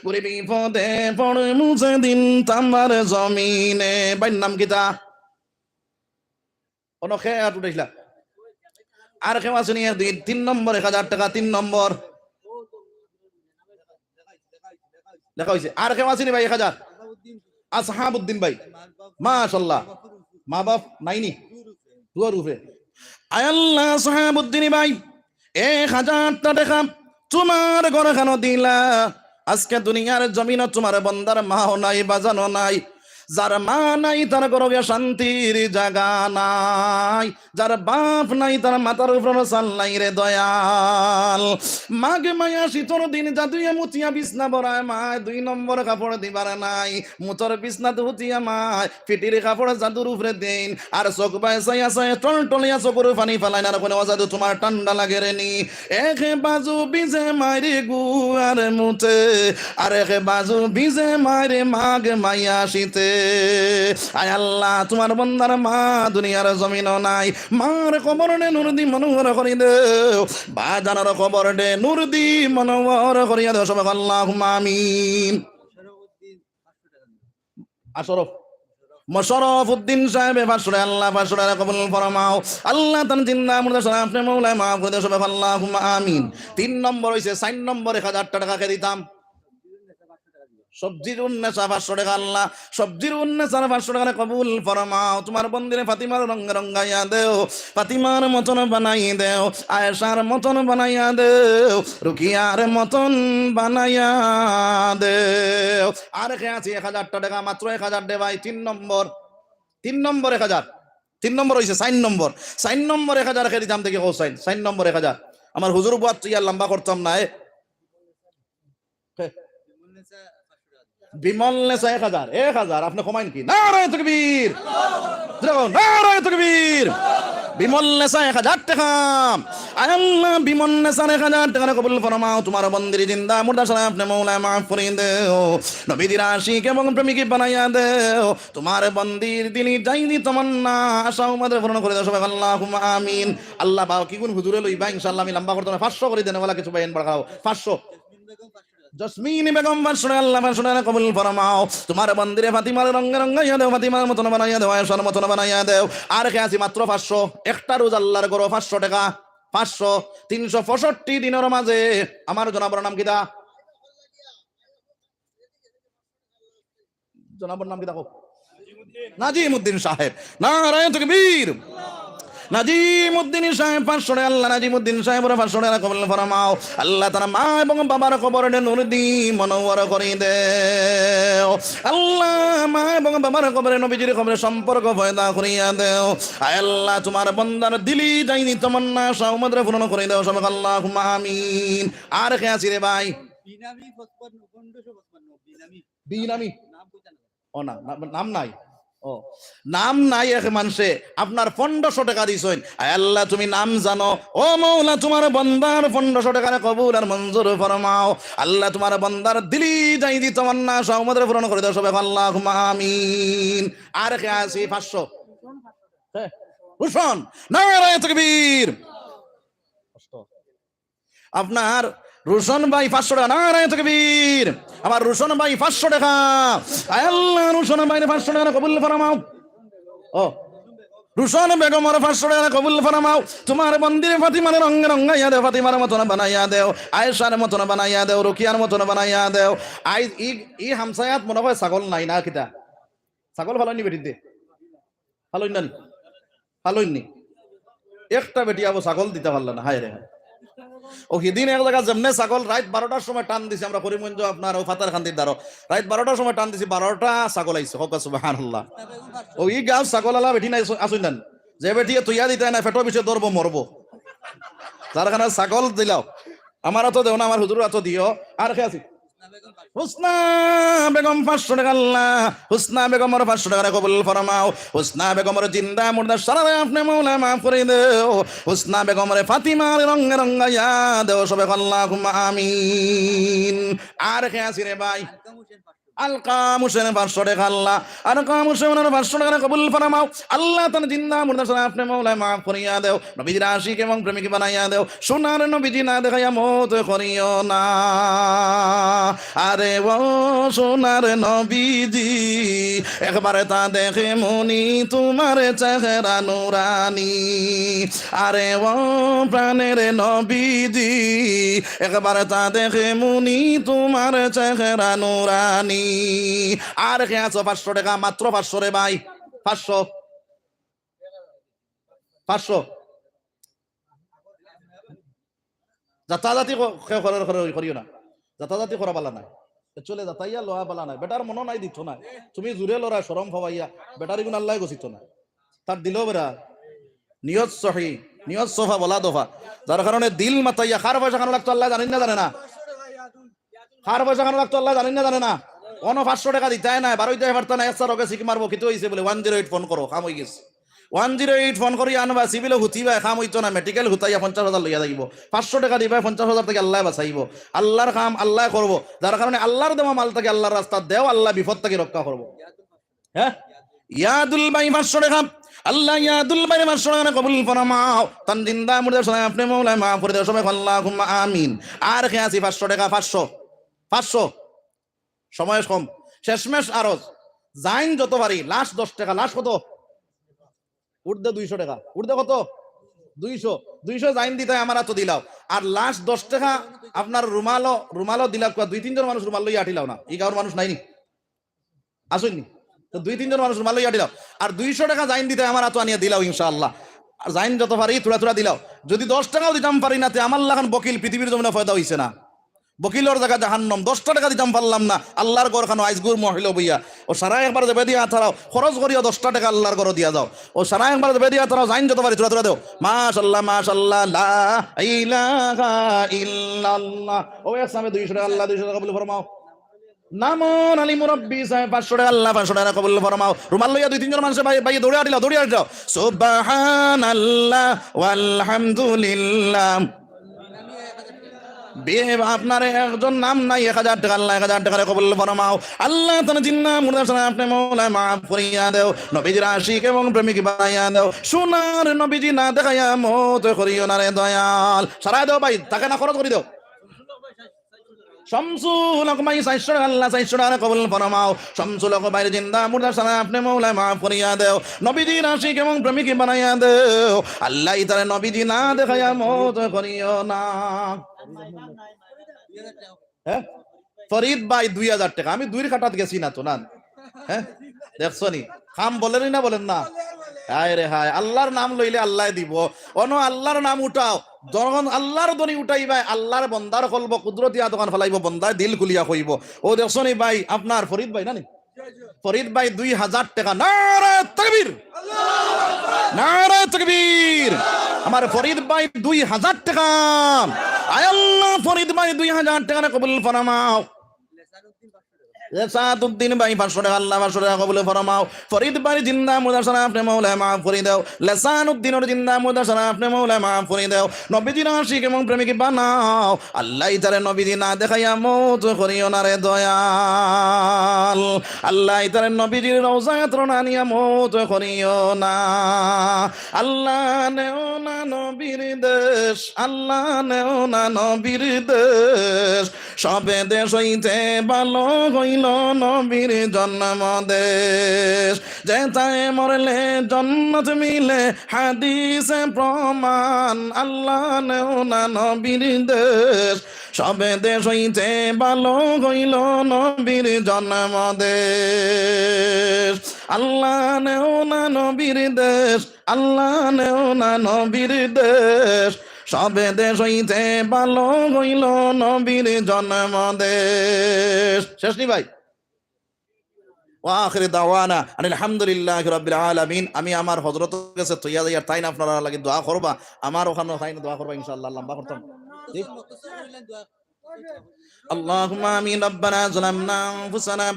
ঘুরি বিপদে পড়মু যেদিন তাম্বার জমিনে। ভাইর নাম কিতা? অনো কে আত উঠাইছলা? আর কেউ আছনি? এক, দুই, তিন নম্বর এক হাজার টেকা, তিন নম্বর। লেখা অইছে। আর কেউ আছনি ভাই এক হাজার? আসহাবউদ্দিন ভাই। মাশাআল্লাহ। মা বাপ নাইনি? দুয়ার উপরে। আয় আল্লাহ, আসহাবউদ্দিন ভাই, এক হাজার টেকা তুমার ঘরখানো দিলা। আজকে দুনিয়ার জমিনো তুমার বন্দার মাও নাই, বাজানও নাই। যার মা নাই, তার ঘরো গিয়া শান্তির জাগা নাই। যার বাপ নাই, তার মাথার উপরও ছাদ নাই রে দয়াল। মাঘ মায়া শীতর দিন জাদুয়ে মুতিয়া বিছনা ভরায় মায়, দুই নম্বর কাপড় দিবার নাই। মুতর বিছনাত হুতিয়া মায় ফিটির কাপড় জাদুর উপরে দেইন, আর চউখ বায় চাইয়া চাইয়া টলটলিয়া চউখর পানি ফালাইন, আর কইন, "ও জাদু, তুমার ঠান্ডা লাগের নি?" এক বাজু ভিজে মায় রে গুয়ার মুতে, আর এক বাজু ভিজে মায় রে মাঘ মায়া শীতে। আয় আল্লাহ, তুমার বন্দার মা দুনিয়ার জমিনো নাই, মার কবররে নূর দি মনোহর করি দেও, বাজানর কবররে নূর দি মনোহর করিয়া দেও, সবে আল্লাহুম্মা আমিন। আশরফ, মশরফ উদ্দিন সাহেবে পাঁচশো টেকা, আল্লাহ পাঁচশো টেকা কবুল ফরমাও। আল্লাহ তান জিন্দা মুর্দা সারা আপনে মওলায় মাফ করি দেও, সবে আল্লাহুম্মা আমিন। তিন নম্বর অইছে, চাইর নম্বর এক হাজার টেকা কে দিতাম? সবজির উন্নেসা পাঁচশো টেকা, আল্লাহ সবজির উন্নেসার পাঁচশো টেকারে কবুল ফরমাও। তুমার বন্দিরে ফাতিমার রঙে রঙাইয়া দেও, ফাতিমার মতন বানাই দেও, আয়েশার মতন বানাইয়া দেও, রুকিয়ার মতন বানাইয়া দেও। আর কে আছি এক হাজার টেকা, মাত্র এক হাজার দে ভাই। তিন নম্বর, তিন নম্বর এক হাজার, তিন নম্বর অইছে, চাইর নম্বর, চাইর নম্বর এক হাজার কে দিতাম দেখি, কও চাইর, চাইর নম্বর এক হাজার। আমার হুজুর বুয়াত তো ইয়ার লম্বা করতাম না, এ। কে? বিমল নেসা এক হাজার, এক হাজার, আপনে কমাইন কি? নারায়ে তাকবীর। দেখো, নারায়ে তাকবীর। বিমল নেসা এক হাজার টেকা। আয় আল্লাহ, বিমল নেসার এক হাজার টেকারে কবুল ফরমাও। তুমার বন্দির জিন্দা মুর্দা সারা আপনে মওলায় মাফ করি দেও। নবীজির আশিক এবং প্রেমিক বানাইয়া দেও। তুমার বন্দির দিলি যাইজি তমন্না আশা উম্মতরে পূরণ করি দেও। সবে আল্লাহুম্মা আমিন। আল্লাহ বাও কি গুণ হুজুরে লইবা, ইনশাআল্লাহ আমি লম্বা করতাম না। পাঁচশো করি দেন, ওয়ালা কিছু বাইন বাড়াও। পাঁচশো। জসমিন বেগম পাঁচশো টেকা, আল্লাহ পাঁচশো টেকা কবুল ফরমাও। তুমার বন্দিরে ফাতিমার রঙে রঙাইয়া দেও, ফাতিমার মতন বানাইয়া দেও, আয়েশার মতন বানাইয়া দেও। আর কে আছি মাত্র পাঁচশো, একটা রোজ আল্লাহর ঘরো পাঁচশো টেকা, পাঁচশো, তিনশো পঁয়ষট্টি দিনর মাঝে। আমার জনাবর নাম কিতা? জনাবর নাম কিতা কও? নাজিমুদ্দিন সাহেব। নারায়ে তাকবীর। নাজিমুদ্দিন সাহেব পাঁচশো টেকা, আল্লাহ নাজিমুদ্দিন সাহেবরে পাঁচশো টেকা কবুল ফরমাও। আল্লাহ তাআলা মা এবং বাবার কবররে নূর দি মনোহর করি দেও। আল্লাহ মা এবং বাবার কবরে নবীজির কবরে সম্পর্ক পয়দা করিয়া দেও। আয় আল্লাহ, তুমার বন্দার দিলি যাইজি তমন্না আশা উম্মতরে পূরণ করি দেও। সবে আল্লাহুম্মা আমিন। আর কে আছি রে ভাই? বিনামি পঁচপান্ন, পনেরোশো পঁচপান্ন, বিনামি। বিনামি। নাম কইতা না। ও না, না, নাম নাই। ও, নাম নাই এক মানষে, আপনার পনেরোশো টেকা দিছইন। আয় আল্লাহ, তুমি নাম জানো। ও মওলা, তুমার বন্দার পনেরোশো টেকারে কবুল আর মঞ্জুর ফরমাও। আল্লাহ, তুমার বন্দার দিলি যাইজি তমন্না আশা উম্মতরে পূরণ করি দেও। সবে আল্লাহুম্মা আমিন। আর কে আছি? পাঁচশো। হ্যাঁ, রোশন, নারায়ে তাকবীর। আপনার রোশন ভাই পাঁচশো টেকা, নারায়ে তাকবীর। আমার রোশন ভাই পাঁচশো টেকা। আয় আল্লাহ, রোশন ভাইরে পাঁচশো টেকা কবুল ফরমাও। ও, রোশন বেগমরে পাঁচশো টেকা কবুল ফরমাও। তুমার বন্দিরে ফাতিমারে রঙে রঙাইয়া দেও, ফাতিমার মতন বানাইয়া দেও, আয়েশার মতন বানাইয়া দেও, রুকিয়ার মতন বানাইয়া দেও। আইজ ই, ই হামসায়াত মনে হয় ছাগল নাই না কিতা? ছাগল ফালাইনি বেটির দে? ফালাইন না নি? ফালাইন নি? একটা বেটি আবো ছাগল দিতা পারলা না, হায় রে হায়। ও হিদিন এক জাগা যেমনে ছাগল রাইত বারোটার সময় টান দিছে, আমরা করিমগঞ্জ আপনার ও ফাতারকান্দির দ্বারো, রাইত বারোটার সময় টান দিছে, বারোটা ছাগল আইছে, কউক্কা সুবহানাল্লাহ। ও ই গাঁও ছাগল আলা বেটি নাই, আসইন না নি? যে বেটিয়ে তুইয়া দিতা না, পেটো বিষে ধরবো, মরবো। যার কারণে ছাগল দিলাও, আমার আতো দেও না, আমার হুজুরর আতো দিও। আর কে আছে? হুসনা বেগম পাঁচশো টেকা আল্লাহ, হুসনা বেগমর পাঁচশো টেকা কবুল ফরমাও। হুসনা বেগমর জিন্দা মুর্দা সারারে আপনে মৌলা মাফ করি দেও। হুসনা বেগমরে ফাতিমার রঙে রঙাইয়া দেও, সবে আল্লাহুম্মা আমিন। আর কে আছি রে ভাই? আলকাম হোসেন পাঁচশো টেকা আল্লাহ, আলকাম হোসেনর পাঁচশো টেকা কবুল ফরমাও। আল্লাহ তান জিন্দা মুর্দা সারা আপনে মৌলায় মাফ করিয়া দেও, নবীজির আশিক এবং প্রেমিক বানাইয়া দেও। সোনার নবীজি না দেখাইয়া মত করিও না। আরে ও সোনার নবীজি, একবার তা দেখে মনি তোমার চেহারা নুরানি। আরে ও প্রাণের নবীজি, একবার তা দেখে মনি তোমার চেহারা নুরানি। আর কে আছো পাঁচশো টেকা, মাত্র পাঁচশো রে ভাই, পাঁচশো, পাঁচশো। জাতাজাতি ক-, কে করে, করে, করিও না। জাতাজাতি করা বালা নাই। চলে জাতাইয়া লওয়া বালা নাই। বেটার মনো নাই দিত না। তুমি জুরে লড়া শরম ফাওয়াইয়া। বেটার ইগুন আল্লাহ গছিত না। তার দিলও বেড়া। নিয়ত সহি, নিয়ত সফা বলা দফা। যার কারণে দিল মাতাইয়া কার পয়সা খানো লাগতো আল্লাহ জানেন না জানে না? কার পয়সা খানো লাগতো আল্লাহ জানেন না জানে না? অনো পাঁচশো টেকা দিতায় না, বারোইতায় পারতা না, এসা রোগে সিক মারবো, কিতা হইছে বলে ওয়ান জিরো এইট ফোন করো, কাম হই গেছে। ওয়ান জিরো এইট ফোন করি আনবা, সিভিলো হুতিবায়, কাম হইতো না, মেডিকেল হুতাইয়া পঞ্চাশ হাজার লইয়া যাইবো। পাঁচশো টেকা দিবায়, পঞ্চাশ হাজার থাকি আল্লাহ বাঁচাইবো। আল্লাহর কাম আল্লাহ করবো, যার কারণে আল্লাহর দেওয়া মাল থাকি আল্লাহর রাস্তা দেও, আল্লাহ বিপদ থাকি রক্ষা করবো। হ্যাঁ, ইয়াদুল ভাই পাঁচশো টেকা, আল্লাহ ইয়াদুল ভাইরে পাঁচশো টেকা কবুল ফরমাও। তান জিন্দা মুর্দা সারা আপনে মৌলায় মাফ করি দেও, সবে আল্লাহুম্মা আমিন। আর কে আছি পাঁচশো টেকা, পাঁচশো, পাঁচশো, সময় কম, শেষমেশ আরজ, জাইন যত পারি, লাস্ট দশ টেকা, লাস্ট কত? উর্দে দুইশো টেকা। উর্দে কত? দুইশো। দুইশো জাইন দিতায় আমার আতো দিলাও। আর লাস্ট দশ টেকা আপনার রুমালো, রুমালো দিলাও, দুই তিনজন মানুষ রুমাল লইয়া আটিলাও না। ই গাঁওর মানুষ নাইনি? আসইননি? তো দুই তিনজন মানুষ রুমাল লইয়া আটিলাও। আর দুইশো টেকা জাইন দিতায় আমার আতো আনিয়া দিলাও ইনশাআল্লাহ। আর জাইন যত পারি থুড়া থুড়া দিলাও। যদি দশ টেকাও দিতাম পারি না, তে আমার লাখান বকিল পৃথিবীর জমিনে পয়দা হইছে না। বকিলর জাগা জাহান্নাম, দশটা টেকা দিতাম পারলাম না, আল্লাহর ঘর খানো আইজগুর মহিলা বইয়া। ও সারা একবার যাবে দিয়া তারাও, খরচ করিয়া দশটা টেকা আল্লাহর ঘরো দিয়া যাও। ও সারা একবার যাবে দিয়া তারাও, জাইন যত পারি থুড়া থুড়া দেও। মাশাআল্লাহ, মাশাআল্লাহ, লা ইলাহা ইল্লাল্লাহ। ও এক সামে দুইশো টেকা, আল্লাহ দুইশো টেকা কবুল ফরমাও। নামন আলী মুরব্বী সাহেব পাঁচশো টেকা, আল্লাহ পাঁচশো টেকা কবুল ফরমাও। রুমাল লইয়া দুই তিনজন মানুষে ভাই, ভাই দৌড়ে আটিলাও, দৌড়ে আটিলাও। সুবহানাল্লাহ ওয়ালহামদুলিল্লাহ। বে-, আপনার একজন নাম নাই, এক হাজার টেকা, আল্লাহ এক হাজার টেকারে কবুল ফরমাও। আল্লাহ তান জিন্দা মুর্দা সারা আপনে মৌলায় মাফ করিয়া দেও, নবীজির আশিক এবং প্রেমিক বানাইয়া দেও। সোনার নবীজি না দেখাইয়া মত করিও না রে দয়াল। সারাই দেও ভাই, তাকে না খরচ করি দেও। শামসুল হক ভাই চারশো টেকা, আল্লাহ চারশো টেকারে কবুল ফরমাও। শামসুল হক ভাইর জিন্দা মুর্দা সারা আপনে মৌলায় মাফ করিয়া দেও, নবীজির আশিক এবং প্রেমিক বানাইয়া দেও। আল্লাহ ইতারে নবীজি না দেখাইয়া মত করিও না। হ্যাঁ? ফরিদ ভাই দুই হাজার টেকা, আমি দুইর কাটাত গেছি না তো, না? হ্যাঁ, দেখছো নি? কাম বলেনি না, বলেন না? হায় রে হায়, আল্লাহর নাম লইলে আল্লাহ দিব। অনো আল্লাহর নাম উঠাও, যখন আল্লাহর ধ্বনি উঠাইবায়, আল্লাহর বন্দার কলবো কুদরতি আত অখান ফালাইবো, বন্দায় দিল খুলিয়া কইবো। ও দেখছো নি ভাই, আপনার ফরিদ ভাই না নি? ফরিদ ভাই দুই হাজার টেকা, নারায়ে তাকবীর, নারায়ে তাকবীর। আমার ফরিদ ভাই দুই হাজার টেকা, আয় আল্লাহ, ফরিদ ভাই দুই হাজার টেকা কবুল ফরমাও। লেসানুদ্দিন ভাই পাঁচশো টেকা, আল্লাহ পাঁচশো টেকা কবুল ফরমাও। ফরিদ ভাইর জিন্দা মুর্দা সারা আপনে মৌলায় মাফ করি দেও। লেসানুদ্দিনর জিন্দা মুর্দা সারা আপনে মৌলায় মাফ করি দেও। নবীজির আশিক এবং প্রেমিক বানাও। আল্লাহ ইতারে নবীজি না দেখাইয়া মৌত করিও না রে দয়াল। আল্লাহ ইতারে নবীজির রওজায় আতর না নিয়া মৌত করিও না। আল্লাহ নেও না নবীর দেশ, আল্লাহ নেও না নবীর দেশ। সবে দেশ হইতে ভালো হইল নবীর জন্ম দেশ। যেথায় মরলে জন্নত মিলে হাদিসে প্রমাণ। আল্লাহ নেও না নবীর দেশ, সবে দেশ হইতে ভালো হইল নবীর জন্ম দেশ। আল্লাহ নেও না নবীর দেশ, আল্লাহ নেও না নবীর দেশ, সবে দেশ হইতে ভালো হইল নবীর জন্ম দেশ। শেষ নি ভাই? ওয়া আখিরি দাওয়ানা আনিল হামদুলিল্লাহি রাব্বিল আলামিন। আমি আমার হযরতর গেছে থইয়া যাইয়ার, তাইন আপনারার লাগি দোয়া করবা, আমার ওখানো তাইন দোয়া করবা ইনশাআল্লাহ। লম্বা করতাম। জি? اللهم آمين. ربنا ظلمنا أنفسنا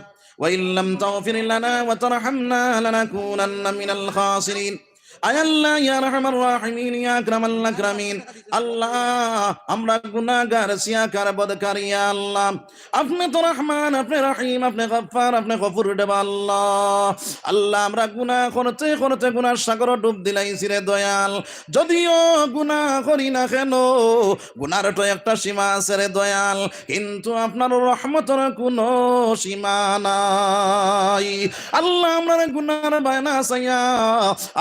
وإن لم تغفر لنا وترحمنا لنكونن من الخاسرين. আয় আল্লাহ, ইয়া আরহামার রাহিমিন, ইয়া আকরামাল আকরামিন, আল্লাহ, আমরা গুনাহগার, সিয়াকার, বদকার, ইয়া আল্লাহ, আপনে তো রহমান, আপনে রহিম, আপনে গফফার, আপনে গফুর রে বা আল্লাহ। আল্লাহ, আমরা গুনাহ করতে করতে গুনার সাগরো ডুব দিলাইছি রে দয়াল। যদিও গুনাহ করি না কেন, গুনার তো একটা সীমা আছে রে দয়াল, কিন্তু আপনার রহমতর কোনো সীমা নাই। আল্লাহ, আমরার গুনার বায় না চাইয়া,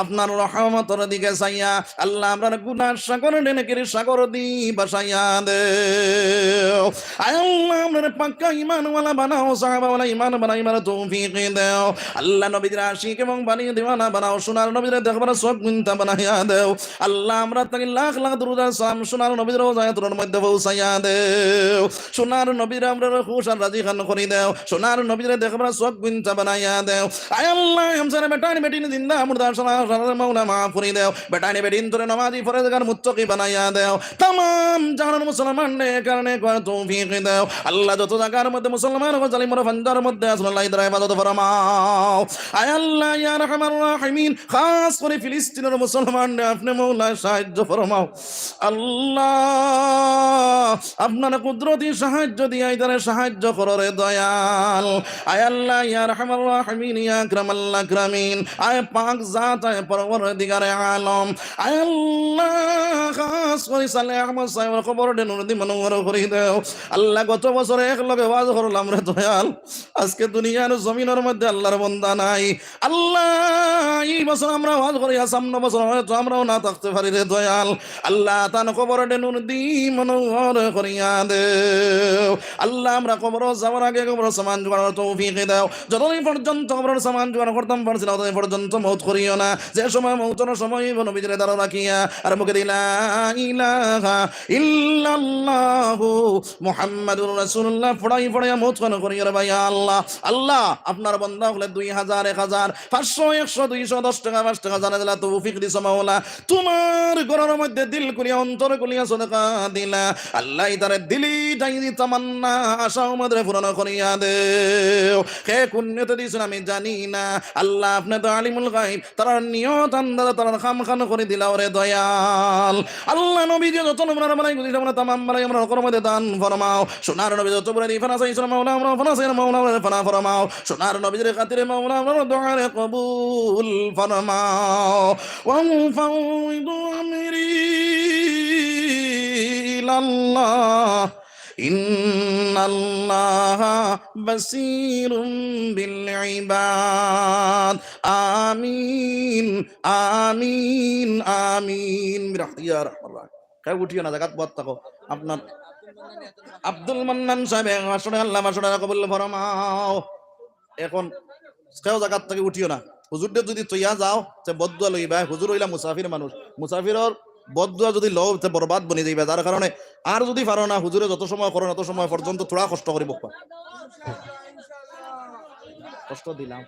আপনার রহমতর দিকে চাইয়া, আল্লাহ, আমরার গুনার সাগর নেকির সাগর দি ভাসাইয়া দেও। আয় আল্লাহ, আমরারে পাক্কা ইমানওয়ালা বানাও, সাহাবাওয়ালা ইমান বানাইবার তৌফিক দেও। আল্লাহ, নবীজির আশিক এবং বাণী দিওয়ানা বানাও, সোনার নবীজিরে দেখবার চোখ গুনতা বানাইয়া দেও। আল্লাহ, আমরার তাকি লাখ লাখ দুরুদ আর সালাম সোনার নবীজির রওজায় আতহরর মধ্যে পৌঁছাইয়া দেও। সোনার নবীজিরে আমরারে খুশ আর রাজি খান করি দেও। সোনার নবীজিরে দেখবার চোখ গুনতা বানাইয়া দেও। আয় আল্লাহ, আমরার বেটাইন বেটিন জিন্দা মুর্দা সারা সারা মৌলা মাফ করি দেও। বেটাইন বেটিন তোরে নামাজি পরহেজগার মুত্তাকি বানাইয়া দেও। তামাম জাহানর মুসলমানরে কারণে করার তৌফিক দেও। আল্লাহ, যত জাগার মধ্যে মুসলমান অকল জালিমর ফাঞ্জার মধ্যে আছইন, আল্লাহ, ইতারার হেফাজত ফরমাও। আয় আল্লাহ, ইয়া আরহামার রাহিমিন, খাস করি ফিলিস্তিনর মুসলমানরে আপনে মৌলা সাহায্য ফরমাও। আল্লাহ, আপনার কুদরতি সাহায্য দিয়া ইতারে সাহায্য করো রে দয়াল। আয় আল্লাহ, ইয়া আরহামার রাহিমিন, ইয়া আকরামাল আকরামিন, আয় পাক জাত, আয় পরওয়ারদিগারে আলম, আয় আল্লাহ, খাস করি সালেহ আহমদ সাহেবর কবররে নূর দি মুনওয়ার করি দেও। আল্লাহ, গত বছর একলগে ওয়াজ করলাম রে দয়াল, আজকে দুনিয়ার জমিনর মধ্যে আল্লাহর বন্দা নাই। আল্লাহ, ই বছর আমরা ওয়াজ করিয়া, সামনে বছর হয়তো আমরাও না থাকতে পারি রে দয়াল। আল্লাহ, তান কবররে নূর দি মুনওয়ার করিয়া দেও। আল্লাহ, আমরা কবরো যাওয়ার আগে কবরর সামান জোগাড়র তৌফিক দেও। যতদিন পর্যন্ত কবরর সামান জোগাড় করতাম পারছি না, ততদিন পর্যন্ত মউত করিও না। যে সময় মউতর সময় অইবো, নবীজিরে দাঁড়া রাখিয়া আর মুখে দি লা ইলাহা ইল্লাল্লাহু মুহাম্মাদুর রাসূলুল্লাহ পড়াই পড়াইয়া মউত খান করিও রে ভাই আল্লাহ। আল্লাহ, আপনার বন্দা অকলে দুই হাজার, এক হাজার, পাঁচশো, একশো, দুইশো, দশ টেকা, পাঁচ টেকা জানে দিলা, তৌফিক দিছো মাওলা। তুমার ঘরর মধ্যে দিল খুলিয়া, অন্তর খুলিয়া সদকা দিলা। আল্লাহ, ইতারে দিলি তাই দি তামান্না, আশা উম্মতরে পূরণ করিয়া দেও। কে কুন নিয়তে দিছইন আমি জানি না। আল্লাহ, আপনে তো আলিমুল গায়ব, তারার নিয়ত আন্দাজা তারার কাম খান করি দিলাও রে দয়াল। আল্লাহ, নবীজিয়ে যত নমুনার বানাই গুছি, আমরা তামাম বানাই আমরা হকর মধ্যে দান ফরমাও। সোনার নবী যত বুড়া দি ফানা চাইছইন মাওলা, আমরা ফানা চাইয়ার মাওলা, আমরা ফানা ফরমাও। সোনার নবীজির খাতিরে মাওলা, আমরা দোয়ারে কবুল ফরমাও। وأفوض أمري إلى الله إن الله بصير بالعباد. آمين، آمين، آمين برحمتك يا أرحم الراحمين. কেউ উঠিও না, জাগাত বওয়াত থাকো। আপনার আব্দুল মান্নান সাহেব, পাঁচশো টেকা, আল্লাহ পাঁচশো টেকা কবুল ফরমাও। এখন কেউ জাগাত থাকি উঠিও না। হুজুররে যুদি থইয়া যাও, তে বদদুয়া লইবা। হুজুর অইলা মুসাফির মানুষ, মুসাফিরর বদদুয়া যুদি লও, তে বরবাদ বনি যাইবা। যার কারণে আর যুদি পারো না, হুজুরে যত সময় করইন, অত সময় পর্যন্ত থুড়া কষ্ট করি বকবা। কষ্ট দিলাম।